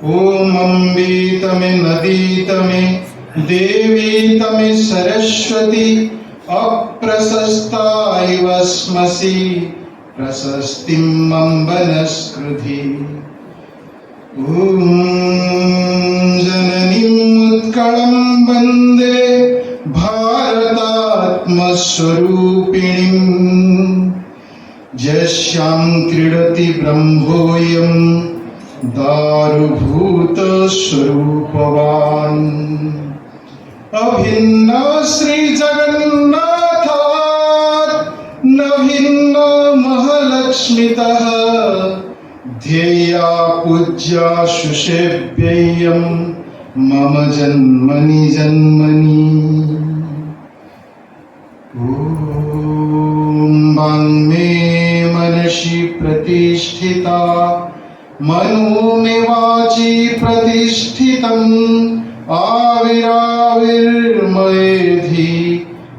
ଓମ୍ ଅମ୍ବେ ତମେ ନଦୀ ତମେ ଦେବୀ ତମେ ସରସ୍ୱତୀ, ଅପ୍ରଶସ୍ତା ଇବ ସ୍ମସି ପ୍ରଶସ୍ତିମ୍ ଅମ୍ବନସ୍କୃଧି। ॐ जननीम् उत्कलं वन्दे भारतात्मस्वरूपिणीम्, यस्यां क्रीडति ब्रह्मोऽयं दारुभूतस्वरूपवान्। अभिन्न श्रीजगन्नाथात् न भिन्न महालक्ष्मीतः, ध्येया पूज्या सुसेव्येयं मम जन्मनि जन्मनि। ॐ वाङ् मे मनसि प्रतिष्ठिता, मनो मे वाचि प्रतिष्ठितम्, आविराविर्मयेधि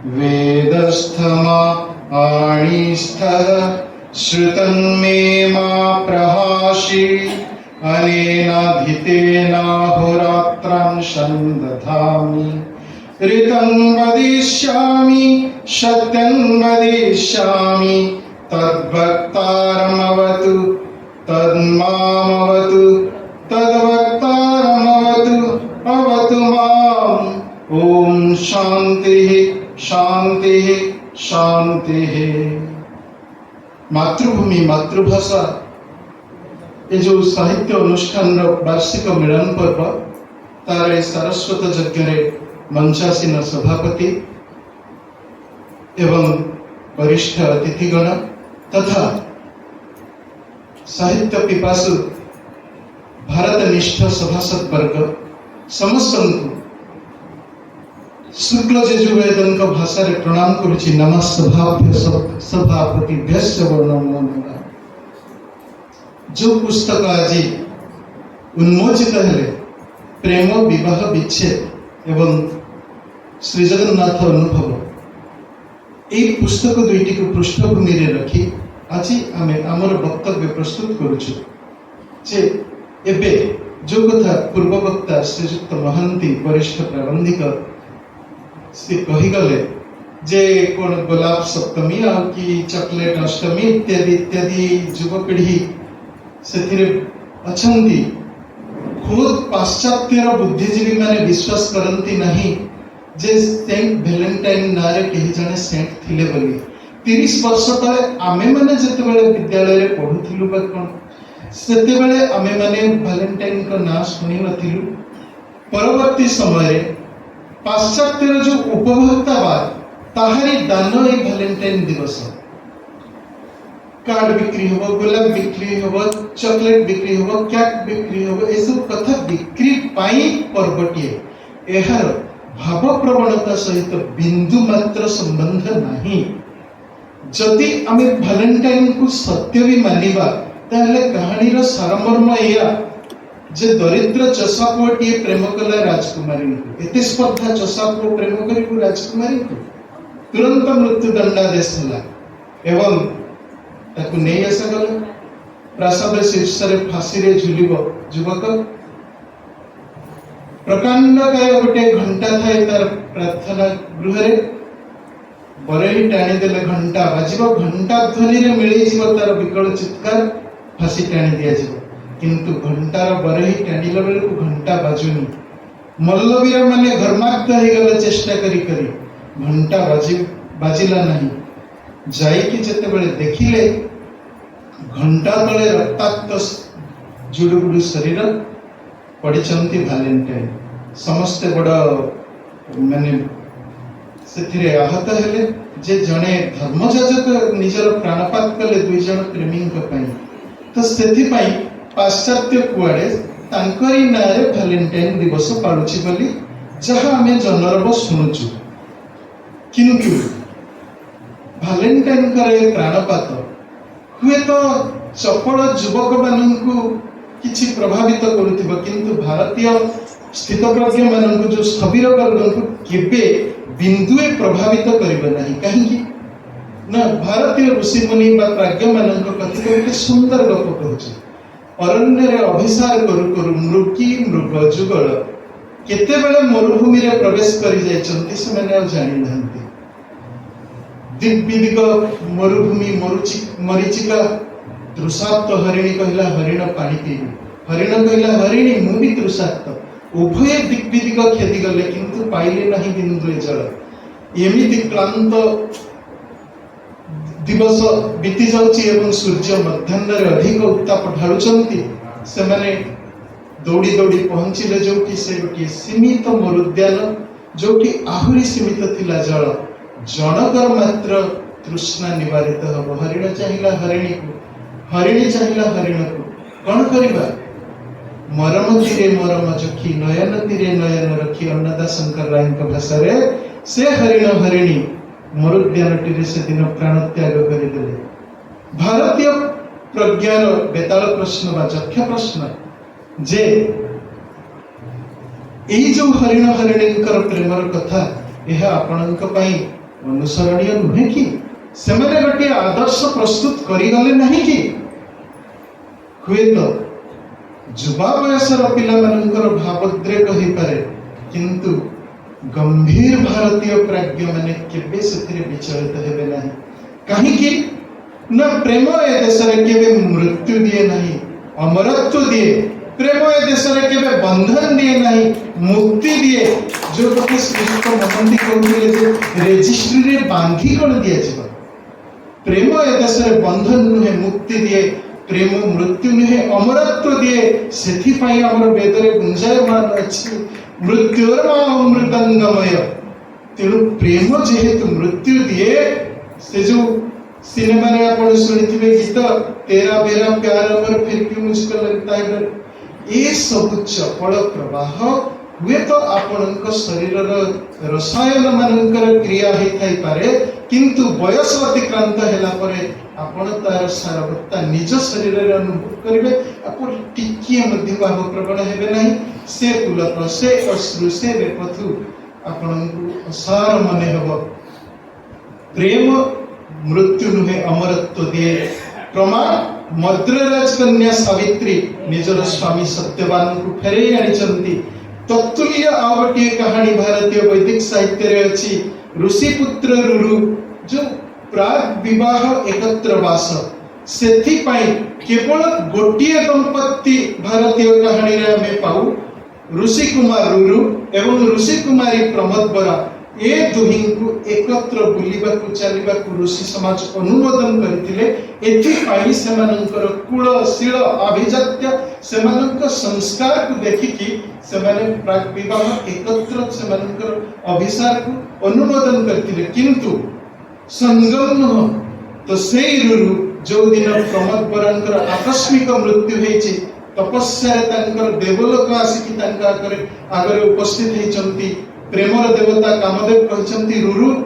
वेदस्थमा आणिस्थः, श्रुतं मे मा प्रहासीः, अनेनाधीतेनाहोरात्रान् सन्दधामि। ऋतं वदिष्यामि, सत्यं वदिष्यामि, तद्वक्तारमवतु, तन्मामवतु, तद्वक्तारमवतु, अवतु माम्। ॐ शान्तिः शान्तिः शान्तिः। ମାତୃଭୂମି ମାତୃଭାଷା ଏ ଯେଉଁ ସାହିତ୍ୟ ଅନୁଷ୍ଠାନର ବାର୍ଷିକ ମିଳନ ପର୍ବ, ତାର ଏ ସାରସ୍ୱତ ଯଜ୍ଞରେ ମଞ୍ଚାସୀନ ସଭାପତି ଏବଂ ବରିଷ୍ଠ ଅତିଥିଗଣ ତଥା ସାହିତ୍ୟ ପିପାସୁ ଭାରତ ନିଷ୍ଠ ସଭାସଦ ବର୍ଗ ସମସ୍ତଙ୍କୁ ଶୁକ୍ଲ ଯଜୁର୍ବେଦଙ୍କ ଭାଷାରେ ପ୍ରଣାମ କରୁଛି। ନମଃ ସଭାଭ୍ୟ ସଭାପତିଭ୍ୟଶ୍ଚ ନମୋ ନମଃ। ଯେଉଁ ପୁସ୍ତକ ଆଜି ଉନ୍ମୋଚିତ ହେଲେ, ପ୍ରେମ ବିବାହ ବିଚ୍ଛେଦ ଏବଂ ଶ୍ରୀଜଗନ୍ନାଥ ଅନୁଭବ, ଏଇ ପୁସ୍ତକ ଦୁଇଟିକୁ ପୃଷ୍ଠଭୂମିରେ ରଖି ଆଜି ଆମେ ଆମର ବକ୍ତବ୍ୟ ପ୍ରସ୍ତୁତ କରୁଛୁ ଯେ ଏବେ ଯେଉଁ କଥା ପୂର୍ବବକ୍ତା ଶ୍ରୀଯୁକ୍ତ ମହାନ୍ତି, ବରିଷ୍ଠ ପ୍ରାବନ୍ଧିକ, ସେ କହିଗଲେ ଯେ କ'ଣ ଗୋଲାପ ସପ୍ତମୀ ଆଉ କି ଚକୋଲେଟ ଅଷ୍ଟମୀ ଇତ୍ୟାଦି ଇତ୍ୟାଦି, ଯୁବପିଢ଼ି ସେଥିରେ ଅଛନ୍ତି। ଖୋଦ୍ ପାଶ୍ଚାତ୍ୟର ବୁଦ୍ଧିଜୀବୀ ମାନେ ବିଶ୍ୱାସ କରନ୍ତି ନାହିଁ ଯେ ସେଣ୍ଟ ଭ୍ୟାଲେଣ୍ଟାଇନ ନାଁରେ କେହି ଜଣେ ସେଣ୍ଟ ଥିଲେ ବୋଲି। 30 ବର୍ଷ ତଳେ ଆମେମାନେ ଯେତେବେଳେ ବିଦ୍ୟାଳୟରେ ପଢୁଥିଲୁ ବା କ'ଣ, ସେତେବେଳେ ଆମେମାନେ ଭାଲେଣ୍ଟାଇନଙ୍କ ନାଁ ଶୁଣି ନଥିଲୁ। ପରବର୍ତ୍ତୀ ସମୟରେ ପାଶ୍ଚାତ୍ୟର ଯୋଉ ଉପଭୋକ୍ତାବାଦ, ତାହାରି ଦାନ ଏଇ ଭାଲେଣ୍ଟାଇନ ଦିବସ। କାର୍ଡ ବିକ୍ରି ହବ, ଗୋଲାପ ବିକ୍ରି ହବ, ଚକୋଲେଟ ବିକ୍ରି ହବ, କେକ୍ ବିକ୍ରି ହବ, ଏସବୁ କଥା ବିକ୍ରି ପାଇଁ ପର୍ବଟିଏ। ଏହାର ଭାବପ୍ରବଣତା ସହିତ ବିନ୍ଦୁ ମାତ୍ର ସମ୍ବନ୍ଧ ନାହିଁ। ଯଦି ଆମେ ଭାଲେଣ୍ଟାଇନକୁ ସତ୍ୟ ବି ମାନିବା, ତାହେଲେ କାହାଣୀର ସାରମର୍ମ ଏଇଆ ଯେ ଦରିଦ୍ର ଚଷା ପୁଅଟିଏ ପ୍ରେମ କଲା ରାଜକୁମାରୀଙ୍କୁ। ଏତେ ସ୍ପର୍ଦ୍ଧା, ଚଷା ପୁଅ ପ୍ରେମ କରିବୁ ରାଜକୁମାରୀଙ୍କୁ? ତୁରନ୍ତ ମୃତ୍ୟୁଦଣ୍ଡାଦେଶ ହେଲା ଏବଂ ତାକୁ ନେଇ ଆସାଗଲା। ପ୍ରାସାଦ ଶୀର୍ଷରେ ଫାଶୀରେ ଝୁଲିବ ଯୁବକ। ପ୍ରକାଣ୍ଡକାୟ ଗୋଟେ ଘଣ୍ଟା ଥାଏ ତାର ପ୍ରାର୍ଥନା ଗୃହରେ। ବରେହି ଟାଣିଦେଲେ ଘଣ୍ଟା ବାଜିବ, ଘଣ୍ଟା ଧ୍ୱନିରେ ମିଳେଇଯିବ ତାର ବିକଳ ଚିତ୍କାର, ଫାଶୀ ଟାଣି ଦିଆଯିବ। କିନ୍ତୁ ଘଣ୍ଟାର ବରେହି ଟାଣିଲା ବେଳକୁ ଘଣ୍ଟା ବାଜୁନି। ମଲ୍ଲବୀର ମାନେ ଘର୍ମାକ୍ତ ହେଇଗଲେ ଚେଷ୍ଟା କରି କରି, ଘଣ୍ଟା ବାଜିଲା ନାହିଁ। ଯାଇକି ଯେତେବେଳେ ଦେଖିଲେ, ଘଣ୍ଟା ତଳେ ରକ୍ତାକ୍ତ ଜୁଡୁବୁଡୁ ଶରୀର ପଡ଼ିଛନ୍ତି ଭାଲେଣ୍ଟାଇନ। ସମସ୍ତେ ବଡ଼ ମାନେ ସେଥିରେ ଆହତ ହେଲେ ଯେ ଜଣେ ଧର୍ମଯାଜକ ନିଜର ପ୍ରାଣପାତ କଲେ ଦୁଇ ଜଣ ପ୍ରେମୀଙ୍କ ପାଇଁ। ତ ସେଥିପାଇଁ ପାଶ୍ଚାତ୍ୟ କୁଆଡ଼େ ତାଙ୍କରି ନାଁରେ ଭାଲେଣ୍ଟାଇନ ଦିବସ ପାଳୁଛି ବୋଲି ଯାହା ଆମେ ଜନରବ ଶୁଣୁଛୁ। କିନ୍ତୁ ଭାଲେଣ୍ଟାଇନଙ୍କର ଏ ପ୍ରାଣପାତ ହୁଏତ ଚପଳ ଯୁବକମାନଙ୍କୁ କିଛି ପ୍ରଭାବିତ କରୁଥିବ, କିନ୍ତୁ ଭାରତୀୟ ସ୍ଥିତପ୍ରଜ୍ଞ ମାନଙ୍କୁ, ଯୋଉ ସ୍ଥବିର ବର୍ଗଙ୍କୁ କେବେ ବିନ୍ଦୁଏ ପ୍ରଭାବିତ କରିବ ନାହିଁ। କାହିଁକି ନା ଭାରତୀୟ ଋଷିମୁନି ବା ପ୍ରାଜ୍ଞମାନଙ୍କ କଥିତ ଗୋଟେ ସୁନ୍ଦର ଗପ କହୁଛି। ଅରଣ୍ୟରେ ଅଭିସାର କରୁ କରୁ ମୃଗୀ ମୃଗ ଯୁଗଳ କେତେବେଳେ ମରୁଭୂମିରେ ପ୍ରବେଶ କରି ଯାଇଛନ୍ତି, ସେମାନେ ଆଉ ଜାଣିନାହାନ୍ତି। ଦିଗ୍ବିଦିଗ ମରୁଭୂମି, ମରିଚିକା। ତୃଷାର୍ତ୍ତ ହରିଣୀ କହିଲା, "ହରିଣ, ପାଣି ପିଇବି।" ହରିଣ କହିଲା, "ହରିଣୀ, ମୁଁ ବି ତୃଷାର୍ତ୍ତ।" ଉଭୟେ ଦିଗ୍ବିଦିଗ ଖେଦିଗଲେ, କିନ୍ତୁ ପାଇଲେ ନାହିଁ ବିନ୍ଦୁଏ ଜଳ। ଏମିତି କ୍ଳାନ୍ତ ଦିବସ ବିତି ଯାଉଛି ଏବଂ ସୂର୍ଯ୍ୟ ମଧ୍ୟାହ୍ନରେ ଅଧିକ ଉତ୍ତାପ ଢାଳୁଛନ୍ତି। ସେମାନେ ଦୌଡ଼ି ଦୌଡ଼ି ପହଞ୍ଚିଲେ ଯୋଉଠି, ସେ ଗୋଟିଏ ସୀମିତ ମରୁଦ୍ୟାନ, ଯୋଉଠି ଆହୁରି ସୀମିତ ଥିଲା ଜଳ। ଜଣକର ମାତ୍ର ତୃଷ୍ଣା ନିବାରିତ ହବ। ହରିଣ ଚାହିଁଲା ହରିଣୀକୁ, ହରିଣୀ ଚାହିଁଲା ହରିଣକୁ। କଣ କରିବା? ମରମ ତୀରେ ମରମ ଯୋଖି, ନୟନ ତୀରେ ନୟନ ରଖି, ଅନ୍ନଦା ଶଙ୍କର ରାୟଙ୍କ ଭାଷାରେ ସେ ହରିଣ ହରିଣୀ ମରୁଦ୍ୟାନଟିରେ ସେଦିନ ପ୍ରାଣତ୍ୟାଗ କରିଦେଲେ। ଭାରତୀୟ ପ୍ରଜ୍ଞାର ବେତାଳ ପ୍ରଶ୍ନ ବା ଯକ୍ଷ ପ୍ରଶ୍ନ ଯେ ଏଇ ଯୋଉ ହରିଣ ହରିଣୀଙ୍କର ପ୍ରେମର କଥା, ଏହା ଆପଣଙ୍କ ପାଇଁ ଅନୁସରଣୀୟ ନୁହେଁ କି? ସେମାନେ ଗୋଟିଏ ଆଦର୍ଶ ପ୍ରସ୍ତୁତ କରିଗଲେ ନାହିଁ କି? ହୁଏତ ଯୁବା ବୟସର ପିଲାମାନଙ୍କର ଭାବୋଦ୍ରେକ ହେଇପାରେ, କିନ୍ତୁ ଗମ୍ଭୀର ଭାରତୀୟ ପ୍ରାଜ୍ଞମାନେ କେବେ ସେଥିରେ ବିଚଳିତ ହେବେ ନାହିଁ। କାହିଁକି ନା ପ୍ରେମ ଏ ଦେଶରେ କେବେ ମୃତ୍ୟୁ ଦିଏ ନାହିଁ, ଅମରତ୍ୱ ଦିଏ। ପ୍ରେମ ଏ ଦେଶରେ କେବେ ବନ୍ଧନ ଦିଏ ନାହିଁ, ମୁକ୍ତି ଦିଏ। ଯୋଉ କଥା ଶ୍ରୀଯୁକ୍ତ ମହାନ୍ତି କହୁଥିଲେ ଯେ ରେଜିଷ୍ଟ୍ରିରେ ବାନ୍ଧି କଣ ଦିଆଯିବ? ପ୍ରେମ ଏ ଦେଶରେ ବନ୍ଧନ ନୁହେଁ, ମୁକ୍ତି ଦିଏ। ପ୍ରେମ ମୃତ୍ୟୁ ନୁହେଁ, ଅମରତ୍ୱ ଦିଏ। ସେଥିପାଇଁ ଆମର ବେଦରେ ଗୁଞ୍ଜାୟମାନ ଅଛି, ମୃତ୍ୟୋର୍ମା ଅମୃତଙ୍ଗମୟ। ତେଣୁ ପ୍ରେମ ଯେହେତୁ ମୃତ୍ୟୁ ଦିଏ, ସେ ଯୋଉ ସିନେମାରେ ଆପଣ ଶୁଣିଥିବେ ଗୀତ, "तेरा मेरा प्यार अमर, फिर क्यों मुझको लगता है डर", ଏ ସବୁ ଚପଳ ପ୍ରବାହ ହୁଏତ ଆପଣଙ୍କ ଶରୀରର ରସାୟନ ମାନଙ୍କର କ୍ରିୟା ହେଇଥାଇପାରେ, କିନ୍ତୁ ବୟସ ଅତିକ୍ରାନ୍ତ ହେଲା ପରେ ଆପଣ ତାର ସାରବତ୍ତା ନିଜ ଶରୀରରେ ଅନୁଭବ କରିବେ। ଆପଣ ଟିକିଏ ମଧ୍ୟ ଭାବପ୍ରବଣ ହେବେ ନାହିଁ। ସେ ପୁଲକ, ସେ ଅଶ୍ରୁ, ସେ ବେପଥୁ ଆପଣଙ୍କୁ ଅସାର ମନେ ହେବ। ପ୍ରେମ ମୃତ୍ୟୁ ନୁହେଁ, ଅମରତ୍ୱ ଦିଏ। ପ୍ରମାଣ, ମଦ୍ରରାଜ କନ୍ୟା ସାବିତ୍ରୀ ନିଜର ସ୍ୱାମୀ ସତ୍ୟବାନଙ୍କୁ ଫେରେଇ ଆଣିଛନ୍ତି। ତତ୍ତୁଲ୍ୟ ଆଉ ଗୋଟିଏ କାହାଣୀ ଭାରତୀୟ ବୈଦିକ ସାହିତ୍ୟରେ ଅଛି, ଋଷିପୁତ୍ର ରୁରୁ, ଯୋଉ ପ୍ରାକ୍ ବିବାହ ଏକତ୍ର ବାସ। ସେଥିପାଇଁ କେବଳ ଗୋଟିଏ ଦମ୍ପତି ଭାରତୀୟ କାହାଣୀରେ ଆମେ ପାଉ, ଋଷି କୁମାର ରୁରୁ ଏବଂ ଋଷି କୁମାରୀ ପ୍ରମୋଦବରା। ଏ ଦୁହିଁଙ୍କୁ ଏକତ୍ର ବୁଲିବାକୁ, ଚାଲିବାକୁ ଋଷି ସମାଜ ଅନୁମୋଦନ କରିଥିଲେ। ଏଥିପାଇଁ ସେମାନଙ୍କର କୁଳ, ଶୀଳ, ଆଭିଜାତ୍ୟ, ସେମାନଙ୍କ ସଂସ୍କାରକୁ ଦେଖିକି ସେମାନେ ପ୍ରାକ୍ ବିବାହ ଏକତ୍ର ସେମାନଙ୍କର ଅଭିସାରକୁ ଅନୁମୋଦନ କରିଥିଲେ, କିନ୍ତୁ ସଙ୍ଗମ ନୁହଁ। ତ ସେଇ ରୁରୁ ଯୋଉଦିନ ପ୍ରମୋଦ ବରାଙ୍କର ଆକସ୍ମିକ ମୃତ୍ୟୁ ହେଇଛି, ତପସ୍ୟାରେ ତାଙ୍କର ଦେବଲୋକ ଆସିକି ତାଙ୍କ ଆଗରେ ଉପସ୍ଥିତ ହେଇଛନ୍ତି। ପ୍ରେମର ଦେବତା କାମଦେବ କହିଛନ୍ତି, "ରୁରୁ,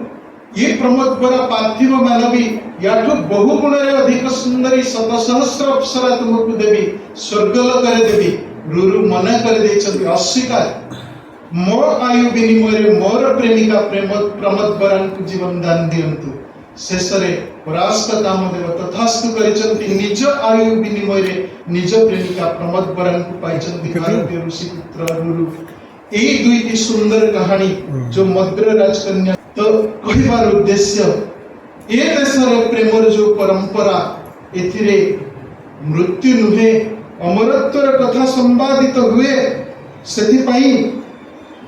ଇଏ ପ୍ରମୋଦ ବରା ପାର୍ଥିବ ମାନବୀ, ୟାଠୁ ବହୁ ଗୁଣରେ ଅଧିକ ସୁନ୍ଦରୀ ଶତ ସହସ୍ର ଅପ୍ସରା ତୁମକୁ ଦେବି, ସ୍ୱର୍ଗଲୋକରେ ଦେବି।" ରୁରୁ ମନା କରିଦେଇଛନ୍ତି, ଅସ୍ୱୀକାର। ମୋ ଆୟୁ ବିନିମୟରେ ମୋର ପ୍ରେମିକା ପ୍ରମୋଦ ବରାଙ୍କୁ ଜୀବନ ଦାନ ଦିଅନ୍ତୁ। ଶେଷରେ ପରାସ୍ତ କାମଦେବ ତଥାସ୍ତୁ କରିଛନ୍ତି। ନିଜ ଆୟୁ ବିନିମୟରେ ନିଜ ପ୍ରେମିକା ପ୍ରମୋଦ ବରାଙ୍କୁ ପାଇଛନ୍ତି ଭାରତୀୟ ଋଷିପୁତ୍ର ରୁରୁ। ଏଇ ଦୁଇଟି ସୁନ୍ଦର କାହାଣୀ ଯୋଉ ମଦ୍ର ରାଜକନ୍ୟା, ତ କହିବାର ଉଦ୍ଦେଶ୍ୟ, ଏ ଦେଶର ପ୍ରେମର ଯୋଉ ପରମ୍ପରା, ଏଥିରେ ମୃତ୍ୟୁ ନୁହେଁ, ଅମରତ୍ୱର କଥା ସମ୍ବାଦିତ ହୁଏ। ସେଥିପାଇଁ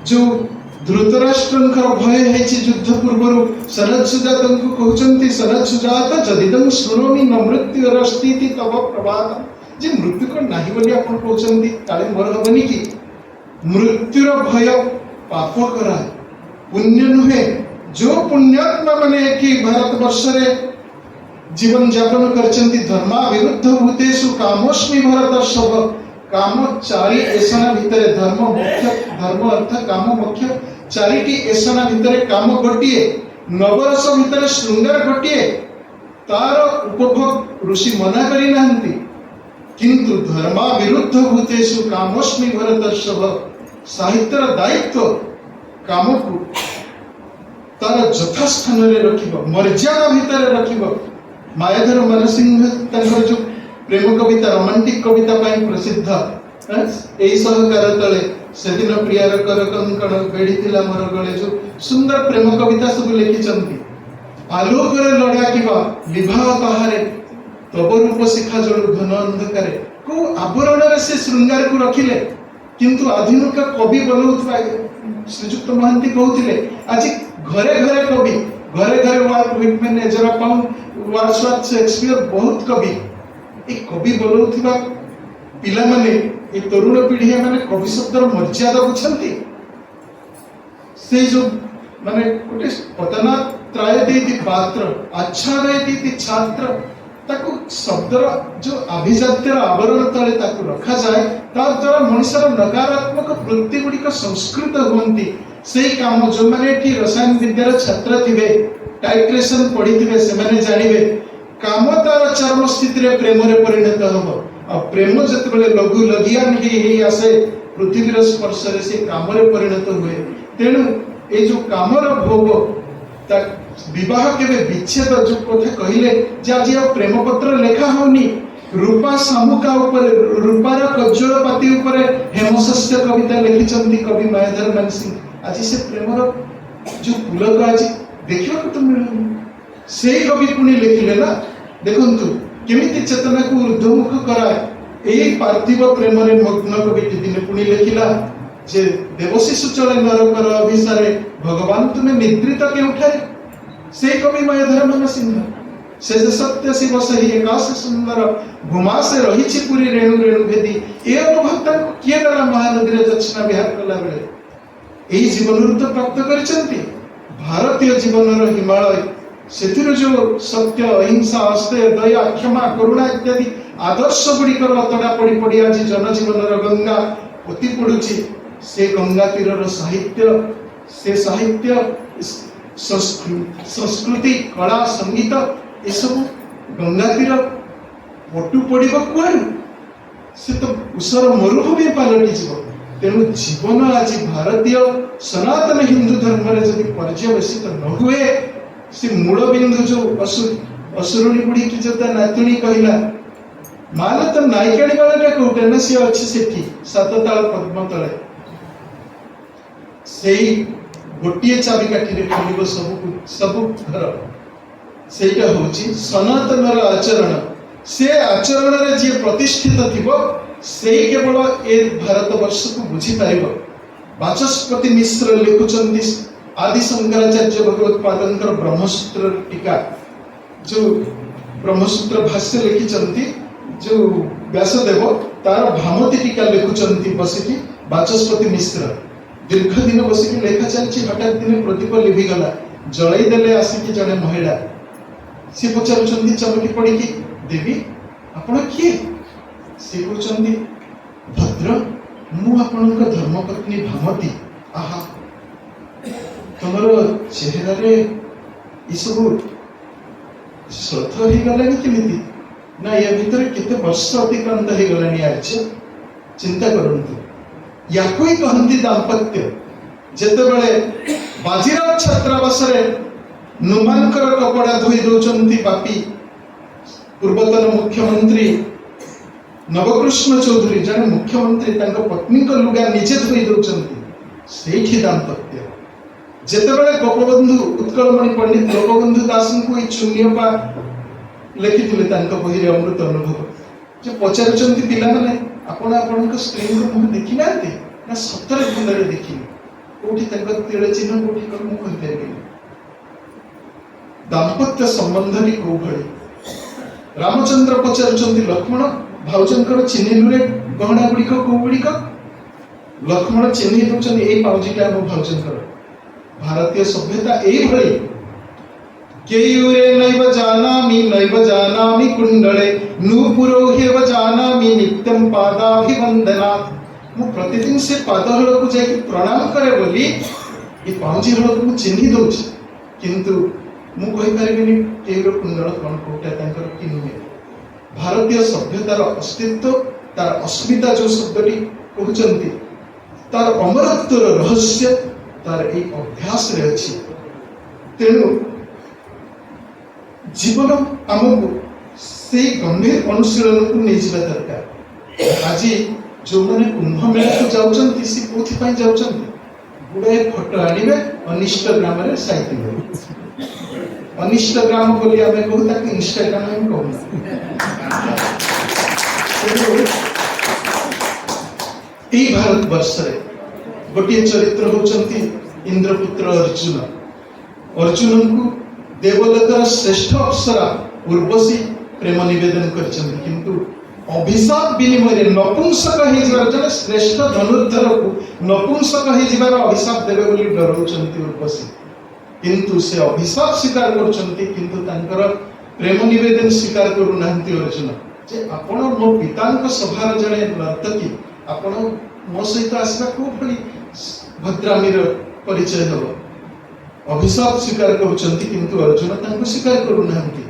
ଯୋଉ ଧୃତରାଷ୍ଟ୍ରଙ୍କର ଭୟ ହେଇଛି ଯୁଦ୍ଧ ପୂର୍ବରୁ, ସନତ ସୁଜାତଙ୍କୁ କହୁଛନ୍ତି, "ସନତ ସୁଜାତ, ଯଦିଦଂ ଶୃଣୋମି ନ ମୃତ୍ୟୁରସ୍ତିତି ତବ ପ୍ରବାଦ", ଯେ ମୃତ୍ୟୁ କଣ ନାହିଁ ବୋଲି ଆପଣ କହୁଛନ୍ତି? କାଳେ ମୋର ହବନି କି? ମୃତ୍ୟୁର ଭୟ ପାପ କରାଏ, ପୁଣ୍ୟ ନୁହେଁ। ଯୋଉ ପୁଣ୍ୟାତ୍ମା ମାନେ ଏଠି ଭାରତ ବର୍ଷରେ ଜୀବନ ଯାପନ କରିଛନ୍ତି, ଧର୍ମା ବିରୁଦ୍ଧ ଭୂତେଷୁ କାମୋସ୍ମି ଭରତର୍ଷଭ। କାମ ଚାରି ଏଷଣା ଭିତରେ ଧର୍ମ, ମୋକ୍ଷ, ଧର୍ମ, ଅର୍ଥ, କାମ, ମୋକ୍ଷ, ଚାରିଟି ଏଷଣା ଭିତରେ କାମ ଗୋଟିଏ। ନବରସ ଭିତରେ ଶୃଙ୍ଗାର ଗୋଟିଏ। ତାର ଉପଭୋଗ ଋଷି ମନା କରିନାହାନ୍ତି, କିନ୍ତୁ ଧର୍ମା ବିରୁଦ୍ଧ ଭୂତେଷୁ କାମୋସ୍ମି ଭରତର୍ଷଭ। ସାହିତ୍ୟର ଦାୟିତ୍ୱ କାମକୁ ତାର ଯଥାସ୍ଥାନରେ ରଖିବ, ମର୍ଯ୍ୟାଦା ଭିତରେ ରଖିବ। ମାୟାଧର ମାନସିଂହ ତାଙ୍କର ଯୋଉ ପ୍ରେମ କବିତା, ରୋମାଣ୍ଟିକ କବିତା ପାଇଁ ପ୍ରସିଦ୍ଧ। ଏଇ ସହକାର ତଳେ ସେଦିନ ପ୍ରିୟାର କର କଙ୍କଣ ବେଢ଼ିଥିଲା ମୋର ଗଳେ, ଯୋଉ ସୁନ୍ଦର ପ୍ରେମ କବିତା ସବୁ ଲେଖିଛନ୍ତି। ଆଲୋକରେ ଲଢ଼ା କିବା ଲିଭାଅ ତାହାରେ, ତବ ରୂପ ଶିଖା ଜଳୁ ଘନ ଅନ୍ଧକାରେ। କୋଉ ଆବରଣରେ ସେ ଶୃଙ୍ଗାରକୁ ରଖିଲେ? କିନ୍ତୁ ଆଧୁନିକ କବି ବନଉଥିବା ଶ୍ରୀଯୁକ୍ତ ମହାନ୍ତି କହୁଥିଲେ, ଆଜି ଘରେ ଘରେ କବି, ଘରେ ଘରେ ୱାଲ୍ଟ ହ୍ୱିଟମ୍ୟାନ୍, ଏଜରା ପାଉଣ୍ଡ, ୱାର୍ଡସୱାର୍ଥ, ସେକ୍ସପିୟର, ବହୁତ କବି। ଏ କବି ବନଉଥିବା ପିଲାମାନେ, ଏ ତରୁଣ ପିଢି, ଏମାନେ କବି ଶବ୍ଦର ମର୍ଯ୍ୟାଦା ବୁଝନ୍ତି? ସେଇ ଯୋଉ ମାନେ ଗୋଟେ ପତନାତ୍ ତ୍ରାୟତେ ପାତ୍ର ଆଚ୍ଛାଦୟତି ଛାତ୍ର, ତାକୁ ଶବ୍ଦର ଯୋଉ ଆଭିଜାତ୍ୟର ଆବରଣ ତଳେ ତାକୁ ରଖାଯାଏ, ତା ଦ୍ୱାରା ମଣିଷର ନକାରାତ୍ମକ ବୃତ୍ତି ଗୁଡ଼ିକ ସଂସ୍କୃତ ହୁଅନ୍ତି। ସେଇ କାମ ଯୋଉମାନେ ଏଠି ରସାୟନ ବିଦ୍ୟାର ଛାତ୍ର ଥିବେ, ଟାଇଟ୍ରେସନ ପଢିଥିବେ, ସେମାନେ ଜାଣିବେ, କାମ ତାର ଚରମ ସ୍ଥିତିରେ ପ୍ରେମରେ ପରିଣତ ହବ। ଆଉ ପ୍ରେମ ଯେତେବେଳେ ଲଘୁ ଲଘିଆନ ହେଇ ହେଇ ଆସେ, ପୃଥିବୀର ସ୍ପର୍ଶରେ ସେ କାମରେ ପରିଣତ ହୁଏ। ତେଣୁ ଏଇ ଯୋଉ କାମର ଭୋଗ, ତା ବିବାହ କେବେ ବିଚ୍ଛେଦ, ଯୋଉ କଥା କହିଲେ ଯେ ଆଜି ଆଉ ପ୍ରେମ ପତ୍ର ଲେଖା ହଉନି। ରୂପା ଶାମୁକା ଉପରେ, ରୂପାର କଜ୍ଜଳ ପାତି ଉପରେ ହେମଶସ୍ୟ କବିତା ଲେଖିଛନ୍ତି କବି ମାୟାଧର ମାନସିଂହ। ଆଜି ସେ ପ୍ରେମର ଯୋଉ ପୁଲକ ଆଜି ଦେଖିବାକୁ ତ ମିଳୁନି। ସେଇ କବି ପୁଣି ଲେଖିଲେ ନା, ଦେଖନ୍ତୁ କେମିତି ଚେତନାକୁ ଊର୍ଦ୍ଧ୍ୱମୁଖ କରାଏ। ଏଇ ପାର୍ଥିବ ପ୍ରେମରେ ମଗ୍ନ କବିଟି ଦିନେ ପୁଣି ଲେଖିଲା ଯେ ଦେବଶିଶୁ ଚଳେ ନରକର ଅଭିସାରେ, ଭଗବାନ ତୁମେ ନିଦ୍ରିତ କେଉଁଠାରେ? ସେଇ କବି ମାୟାଧର ମାନସିଂହ। ସେ ଯେ ସତ୍ୟ ଶିବ ସେହି ଏକାଶ ସୁନ୍ଦର ଭୂମାସେ ରହିଛି ପୁରୀ ରେଣୁ ରେଣୁ ଭେଦି। ଏ ଅନୁଭବ ତାଙ୍କୁ କିଏ ଦେଲା? ମହାନଦୀରେ ଜ୍ୟୋତ୍ସ୍ନା ବିହାର କଲା ବେଳେ ଏଇ ଜୀବନରୁ ତ ପ୍ରାପ୍ତ କରିଛନ୍ତି। ଭାରତୀୟ ଜୀବନର ହିମାଳୟ, ସେଥିରୁ ଯୋଉ ସତ୍ୟ, ଅହିଂସା, ଅସ୍ତେୟ, ଦୟା, କ୍ଷମା, କରୁଣା ଇତ୍ୟାଦି ଆଦର୍ଶ ଗୁଡ଼ିକର ଅତଡ଼ା ପଡ଼ି ପଡ଼ି ଆଜି ଜନଜୀବନର ଗଙ୍ଗା ପୋତି ପଡୁଛି, ସେ ଗଙ୍ଗା ତୀରର ସାହିତ୍ୟ, ସେ ସାହିତ୍ୟ, ସଂସ୍କୃତି, କଳା, ସଙ୍ଗୀତ, ଏସବୁ ଗଙ୍ଗା ତୀର ପଟୁ ପଡ଼ିବ କୁଆଡୁ? ସେ ତ ଉଷର ମରୁଭୂମି ପାଲଟିଯିବ। ତେଣୁ ଜୀବନ ଆଜି ଭାରତୀୟ ସନାତନ ହିନ୍ଦୁ ଧର୍ମରେ ଯଦି ପର୍ଯ୍ୟବେସିତ ନ ହୁଏ, ସେ ମୂଳ ବିନ୍ଦୁ ଯୋଉ ଅସୁରୁଣୀ ବୁଢୀକି ଯୋଉ ତା ନାତୁଣୀ କହିଲା, ମାଲ ତ ନାଇକାଣୀ ବାଳଟା କୋଉଟା? ନା, ସିଏ ଅଛି ସେଠି ସାତତାଳ ପଦ୍ମ ତଳେ। ସେଇ ଗୋଟିଏ ଚାବିକାଠିରେ ଖୋଲିବ ସବୁ ସବୁ ଘର। ସେଇଟା ହଉଛି ସନାତନର ଆଚରଣ। ସେ ଆଚରଣରେ ଯିଏ ପ୍ରତିଷ୍ଠିତ ଥିବ, ସେଇ କେବଳ ଏ ଭାରତ ବର୍ଷକୁ ବୁଝିପାରିବ। ବାଚସ୍ପତି ମିଶ୍ର ଲେଖୁଛନ୍ତି, ଆଦି ଶଙ୍କରାଚାର୍ଯ୍ୟ ଭଗବତ ପାଦଙ୍କର ବ୍ରହ୍ମସୂତ୍ର ଟୀକା, ଯୋଉ ବ୍ରହ୍ମସୂତ୍ର ଭାଷ୍ୟ ଲେଖିଛନ୍ତି ଯୋଉ ବ୍ୟାସଦେବ, ତାର ଭାମତି ଟୀକା ଲେଖୁଛନ୍ତି ବସିକି ବାଚସ୍ପତି ମିଶ୍ର। ଦୀର୍ଘ ଦିନ ବସିକି ଲେଖା ଚାଲିଛି। ହଠାତ୍ ଦିନେ ପ୍ରଦୀପ ଲିଭିଗଲା। ଜଳେଇ ଦେଲେ ଆସିକି ଜଣେ ମହିଳା। ସିଏ ପଚାରୁଛନ୍ତି ଚମକି ପଡ଼ିକି, "ଦେବୀ, ଆପଣ କିଏ?" ସିଏ କହୁଛନ୍ତି, "ଭଦ୍ର, ମୁଁ ଆପଣଙ୍କ ଧର୍ମପତ୍ନୀ ଭାମତି।" "ଆହା, ତମର ଚେହେରାରେ ଏସବୁ ଶ୍ଳଥ ହେଇଗଲାଣି କେମିତି?" ନା, ୟା ଭିତରେ କେତେ ବର୍ଷ ଅତିକ୍ରାନ୍ତ ହେଇଗଲାଣି ଆର୍ଯ୍ୟ। ଚିନ୍ତା କରନ୍ତୁ, ୟାକୁ ହିଁ କହନ୍ତି ଦାମ୍ପତ୍ୟ। ଯେତେବେଳେ ବାଜିରାଉତ ଛାତ୍ରାବାସରେ ନୁମାନଙ୍କର କପଡ଼ା ଧୋଇ ଦଉଛନ୍ତି ବାପି, ପୂର୍ବତନ ମୁଖ୍ୟମନ୍ତ୍ରୀ ନବକୃଷ୍ଣ ଚୌଧୁରୀ, ଜଣେ ମୁଖ୍ୟମନ୍ତ୍ରୀ ତାଙ୍କ ପତ୍ନୀଙ୍କ ଲୁଗା ନିଜେ ଧୋଇ ଦଉଛନ୍ତି, ସେଇଠି ଦାମ୍ପତ୍ୟ। ଯେତେବେଳେ ଗୋପବନ୍ଧୁ, ଉତ୍କଳମଣି ପଣ୍ଡିତ ଗୋପବନ୍ଧୁ ଦାସଙ୍କୁ ଏଇ ଚୁନିଅପା ଲେଖିଥିଲେ ତାଙ୍କ ବହିରେ ଅମୃତ ଅନୁଭବ, ଯେ ପଚାରୁଛନ୍ତି ପିଲାମାନେ, "ଆପଣ ଆପଣଙ୍କ ସ୍ତ୍ରୀଙ୍କ ମୁହଁ ଦେଖିନାହାନ୍ତି?" ନା, ସତରେ ଭଲରେ ଦେଖିନି। କୋଉଠି ତାଙ୍କ ତିଳ ଚିହ୍ନ, କୋଉଠି କଣ, ମୁଁ କହିପାରିବିନି। ଦାମ୍ପତ୍ୟ ସମ୍ବନ୍ଧଟି କୋଉ ଭଳି? ରାମଚନ୍ଦ୍ର ପଚାରୁଛନ୍ତି, "ଲକ୍ଷ୍ମଣ, ଭାଉଜଙ୍କର ଚିହ୍ନିଲୁରେ ଗହଣା ଗୁଡ଼ିକ କୋଉ ଗୁଡ଼ିକ?" ଲକ୍ଷ୍ମଣ ଚିହ୍ନି ଦଉଛନ୍ତି, "ଏଇ ପାଉଁଜିଟା ଆମ ଭାଉଜଙ୍କର।" ଭାରତୀୟ ସଭ୍ୟତା ଏଇଭଳି। କେୟୁରେ ନୈବ ଜାନାମି ନୈବ ଜାନାମି କୁଣ୍ଡଳେ, ନୂପୁରୌ ହ୍ୟେବ ଜାନାମି ନିତ୍ୟಂ ପାଦାଭିବନ୍ଦନାତ୍। ମୁଁ ପ୍ରତିଦିନ ସେ ପାଦ ହଳକୁ ଯାଇକି ପ୍ରଣାମ କରେ ବୋଲି ଏ ପାଉଁଜି ହଳକୁ ମୁଁ ଚିହ୍ନି ଦଉଛି, କିନ୍ତୁ ମୁଁ କହିପାରିବିନି କେୟୁର କୁଣ୍ଡଳ କଣ, କୋଉଟା ତାଙ୍କର କି ନୁହେଁ। ଭାରତୀୟ ସଭ୍ୟତାର ଅସ୍ତିତ୍ୱ, ତାର ଅସ୍ମିତା ଯୋଉ ଶବ୍ଦଟି କହୁଛନ୍ତି, ତାର ଅମରତ୍ୱର ରହସ୍ୟ ତାର ଏଇ ଅଭ୍ୟାସରେ ଅଛି। ତେଣୁ ଜୀବନ ଆମକୁ ସେଇ ଗମ୍ଭୀର ଅନୁଶୀଳନକୁ ନେଇଯିବା ଦରକାର। ଆଜି ଯୋଉମାନେ କୁମ୍ଭମେଳାକୁ ଯାଉଛନ୍ତି, ସେ କୋଉଥିପାଇଁ ଯାଉଛନ୍ତି? ଗୁଡ଼ାଏ ଫଟୋ ଆଣିବେ, ଅନିଷ୍ଟଗ୍ରାମରେ ସାଇତିବେ। ଅନିଷ୍ଟଗ୍ରାମ ବୋଲି ଆମେ କହୁ ତାକୁ, ଇନଷ୍ଟାଗ୍ରାମ ଆମେ କହୁନା। ତେଣୁ ଏଇ ଭାରତବର୍ଷରେ ଗୋଟିଏ ଚରିତ୍ର ହଉଛନ୍ତି ଇନ୍ଦ୍ରପୁତ୍ର ଅର୍ଜୁନ। ଅର୍ଜୁନଙ୍କୁ ଦେବଲୋକର ଶ୍ରେଷ୍ଠ ଅପ୍ସରା ଉର୍ବଶୀ ପ୍ରେମ ନିବେଦନ କରିଛନ୍ତି, କିନ୍ତୁ ଅଭିଶାପ ବିନିମୟରେ ନପୁଂସକ ହେଇଯିବାର, ଜଣେ ଶ୍ରେଷ୍ଠ ଧନୁର୍ଧରକୁ ନପୁଂସକ ହେଇଯିବାର ଅଭିଶାପ ଦେବେ ବୋଲି ଡରଉଛନ୍ତି ଉର୍ବଶୀ। କିନ୍ତୁ ସେ ଅଭିଶାପ ସ୍ୱୀକାର କରୁଛନ୍ତି, କିନ୍ତୁ ତାଙ୍କର ପ୍ରେମ ନିବେଦନ ସ୍ୱୀକାର କରୁନାହାନ୍ତି ଅର୍ଜୁନ, ଯେ ଆପଣ ମୋ ପିତାଙ୍କ ସଭାର ଜଣେ ନର୍ତ୍ତକୀ, ଆପଣ ମୋ ସହିତ ଆସିବା କୋଉ ଭଳି ଭଦ୍ରାମୀର ପରିଚୟ ହେବ? ଅଭିଶାପ ସ୍ୱୀକାର କରୁଛନ୍ତି, କିନ୍ତୁ ଅର୍ଜୁନ ତାଙ୍କୁ ସ୍ୱୀକାର କରୁନାହାନ୍ତି।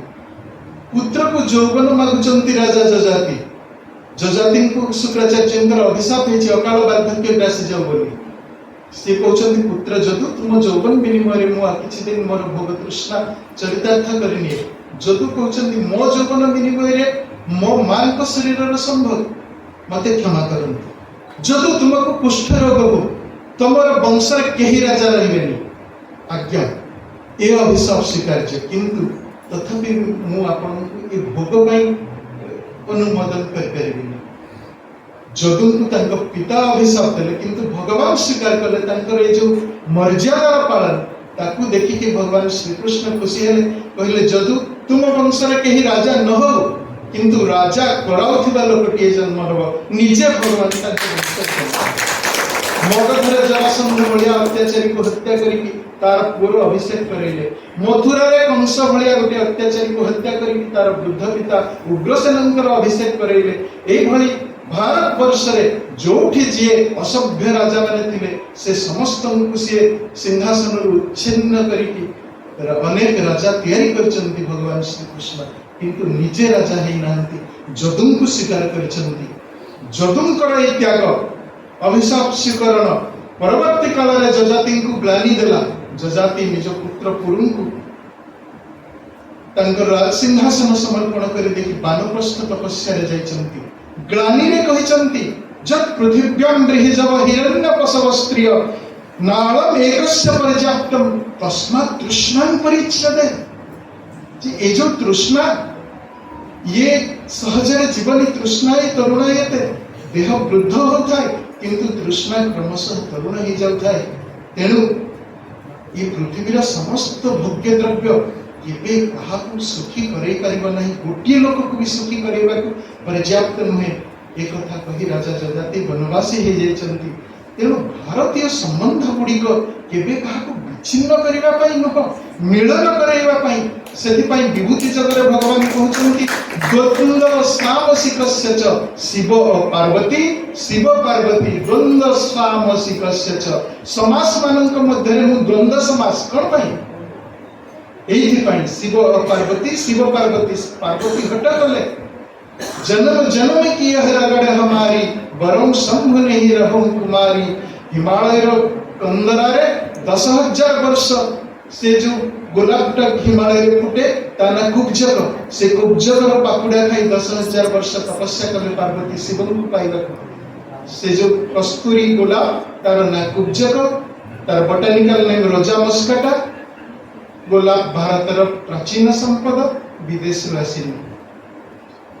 ପୁତ୍ରକୁ ଯୌବନ ମାଗୁଛନ୍ତି ରାଜା ଯଯାତି। ଯଯାତିଙ୍କୁ ଶୁକ୍ରାଚାର୍ଯ୍ୟଙ୍କର ଅଭିଶାପ ହେଇଛି, ଅକାଳ ବାର୍ଦ୍ଧକ୍ୟ ଗ୍ରାସିଯାଉ ବୋଲି। ସିଏ କହୁଛନ୍ତି, "ପୁତ୍ର ଯଦୁ, ତୁମ ଯୌବନ ବିନିମୟରେ ମୁଁ ଆଉ କିଛି ଦିନ ମୋର ଭୋଗ ତୃଷ୍ଣା ଚରିତାର୍ଥ କରିନିଏ।" ଯଦୁ କହୁଛନ୍ତି, "ମୋ ଯୌବନ ବିନିମୟରେ ମୋ ମାଙ୍କ ଶରୀରର ସମ୍ଭୋଗ, ମତେ କ୍ଷମା କରନ୍ତୁ।" "ଯଦୁ, ତୁମକୁ କୁଷ୍ଠ ରୋଗ ହଉ, ତମର ବଂଶରେ କେହି ରାଜା ରହିବେନି।" "ଆଜ୍ଞା, ଏ ଅଭିଶାପ ସ୍ୱୀକାର୍ଯ୍ୟ, କିନ୍ତୁ ତଥାପି ମୁଁ ଆପଣଙ୍କୁ ଏ ଭୋଗ ପାଇଁ ଅନୁମୋଦନ କରିପାରିବିନି।" ଯଦୁଙ୍କୁ ତାଙ୍କ ପିତା ଅଭିଶାପ ଦେଲେ, କିନ୍ତୁ ଭଗବାନ ସ୍ୱୀକାର କଲେ। ତାଙ୍କର ଏ ଯୋଉ ମର୍ଯ୍ୟାଦାର ପାଳନ, ତାକୁ ଦେଖିକି ଭଗବାନ ଶ୍ରୀକୃଷ୍ଣ ଖୁସି ହେଲେ। କହିଲେ, "ଯଦୁ, ତୁମ ବଂଶରେ କେହି ରାଜା ନ ହଉ, କିନ୍ତୁ ରାଜା କରାଉଥିବା ଲୋକଟିଏ ଜନ୍ମ ହେବ।" ନିଜେ ଭଗବାନ ତାଙ୍କ ବଂଶରେ ଜନ୍ମ ହେଲେ। ମଗଧରେ ଜରାସନ୍ଧ ଭଳିଆ ଅତ୍ୟାଚାରୀକୁ ହତ୍ୟା କରିକି ତାର ପୁଅର ଅଭିଷେକ କରାଇଲେ। ମଥୁରାରେ କଂସ ଭଳିଆ ଗୋଟେ ଅତ୍ୟାଚାରୀକୁ ହତ୍ୟା କରିକି ତାର ବୃଦ୍ଧ ପିତା ଉଗ୍ରସେନଙ୍କର ଅଭିଷେକ କରାଇଲେ। ଏଇଭଳି ଭାରତବର୍ଷରେ ଯୋଉଠି ଯିଏ ଅସଭ୍ୟ ରାଜାମାନେ ଥିଲେ, ସେ ସମସ୍ତଙ୍କୁ ସିଏ ସିଂହାସନରୁ ଉଚ୍ଛିନ୍ନ କରିକି ଅନେକ ରାଜା ତିଆରି କରିଛନ୍ତି ଭଗବାନ ଶ୍ରୀକୃଷ୍ଣ, କିନ୍ତୁ ନିଜେ ରାଜା ହେଇନାହାନ୍ତି। ଯଦୁଙ୍କୁ ସ୍ୱୀକାର କରିଛନ୍ତି। ଯଦୁଙ୍କର ଏଇ ତ୍ୟାଗ, ଅଭିଶାପ ସ୍ୱୀକରଣ ପରବର୍ତ୍ତୀ କାଳରେ ଯଯାତିଙ୍କୁ ଗ୍ଲାନି ଦେଲା। ଯଯାତି ନିଜ ପୁତ୍ର ପୁରୁଙ୍କୁ ତାଙ୍କର ରାଜସିଂହାସନ ସମର୍ପଣ କରି ଦେଖି ବାନପ୍ରସ୍ଥ ତପସ୍ୟାରେ ଯାଇଛନ୍ତି। ଗ୍ଲାନିରେ କହିଛନ୍ତି, ଯତ୍ ପୃଥିବ୍ୟାಂ ବ୍ରୀହିଯବ ହିରଣ୍ୟ ପ୍ରସବ ସ୍ତ୍ରିୟ ନାଳମ ଏକସ୍ୟ ପର୍ଯ୍ୟାପ୍ତମ ତସ୍ମାତ୍ ତୃଷ୍ଣାଂ ପରିଚ୍ଛଦେ। ଯେ ଏ ଯୋଉ ତୃଷ୍ଣା, ଇଏ ସହଜରେ ଯିବନି। ତୃଷ୍ଣା ଏ ତରୁଣାୟତେ। ଦେହ ବୃଦ୍ଧ ହଉଥାଏ, କିନ୍ତୁ ତୃଷ୍ଣା କ୍ରମଶଃ ତରୁଣ ହେଇଯାଉଥାଏ। ତେଣୁ ଏ ପୃଥିବୀର ସମସ୍ତ ଭୋଗ୍ୟ ଦ୍ରବ୍ୟ କେବେ କାହାକୁ ସୁଖୀ କରେଇ ପାରିବ ନାହିଁ। ଗୋଟିଏ ଲୋକକୁ ବି ସୁଖୀ କରାଇବାକୁ ପର୍ଯ୍ୟାପ୍ତ ନୁହେଁ। ଏ କଥା କହି ରାଜା ଯଯାତି ବନବାସୀ ହେଇଯାଇଛନ୍ତି। ତେଣୁ ଭାରତୀୟ ସମ୍ବନ୍ଧ ଗୁଡ଼ିକ କେବେ କାହାକୁ ବିଚ୍ଛିନ୍ନ କରିବା ପାଇଁ ନୁହଁ, ମିଳନ କରାଇବା ପାଇଁ। ସେଥିପାଇଁ ବିଭୂତି ଯୋଗରେ ଭଗବାନ କହୁଛନ୍ତି, ଦ୍ୱନ୍ଦ୍ୱ ସାମସିକସ୍ୟ ଚ, ଶିବ ଓ ପାର୍ବତୀ, ଶିବ ପାର୍ବତୀ, ଦ୍ୱନ୍ଦ୍ୱ ସାମସିକସ୍ୟ ଚ। ସମାସ ମାନଙ୍କ ମଧ୍ୟରେ ମୁଁ ଦ୍ୱନ୍ଦ୍ୱ ସମାସ କଣ ପାଇଁ? ଏଇଥିପାଇଁ। ଶିବ ଓ ପାର୍ବତୀ, ଶିବ ପାର୍ବତୀ, ପାର୍ବତୀ ହଟ କଲେ, "जन्म जन्म की यह रगड़ हमारी, बरौं शंभु नहीं रहूं कुमारी।" ହିମାଳୟର କନ୍ଦରାରେ 10,000 ବର୍ଷ ସେ ଯୋଉ ଗୋଲାପଟା ହିମାଳୟରେ ଫୁଟେ, ତା ନା କୁବ୍ଜକ। ସେ କୁବ୍ଜକର ପାକୁଡ଼ା ଖାଇ 10,000 ବର୍ଷ ତପସ୍ୟା କଲେ ପାର୍ବତୀ ଶିବଙ୍କୁ ପାଇବାକୁ। ସେ ଯୋଉ କସ୍ତୁରୀ ଗୋଲାପ, ତାର ନାଁ କୁବ୍ଜକ, ତାର ବଟାନିକାଲ ନେମ୍ ରୋଜା ମସ୍କାଟା। ଗୋଲାପ ଭାରତର ପ୍ରାଚୀନ ସମ୍ପଦ, ବିଦେଶରୁ ଆସିନି।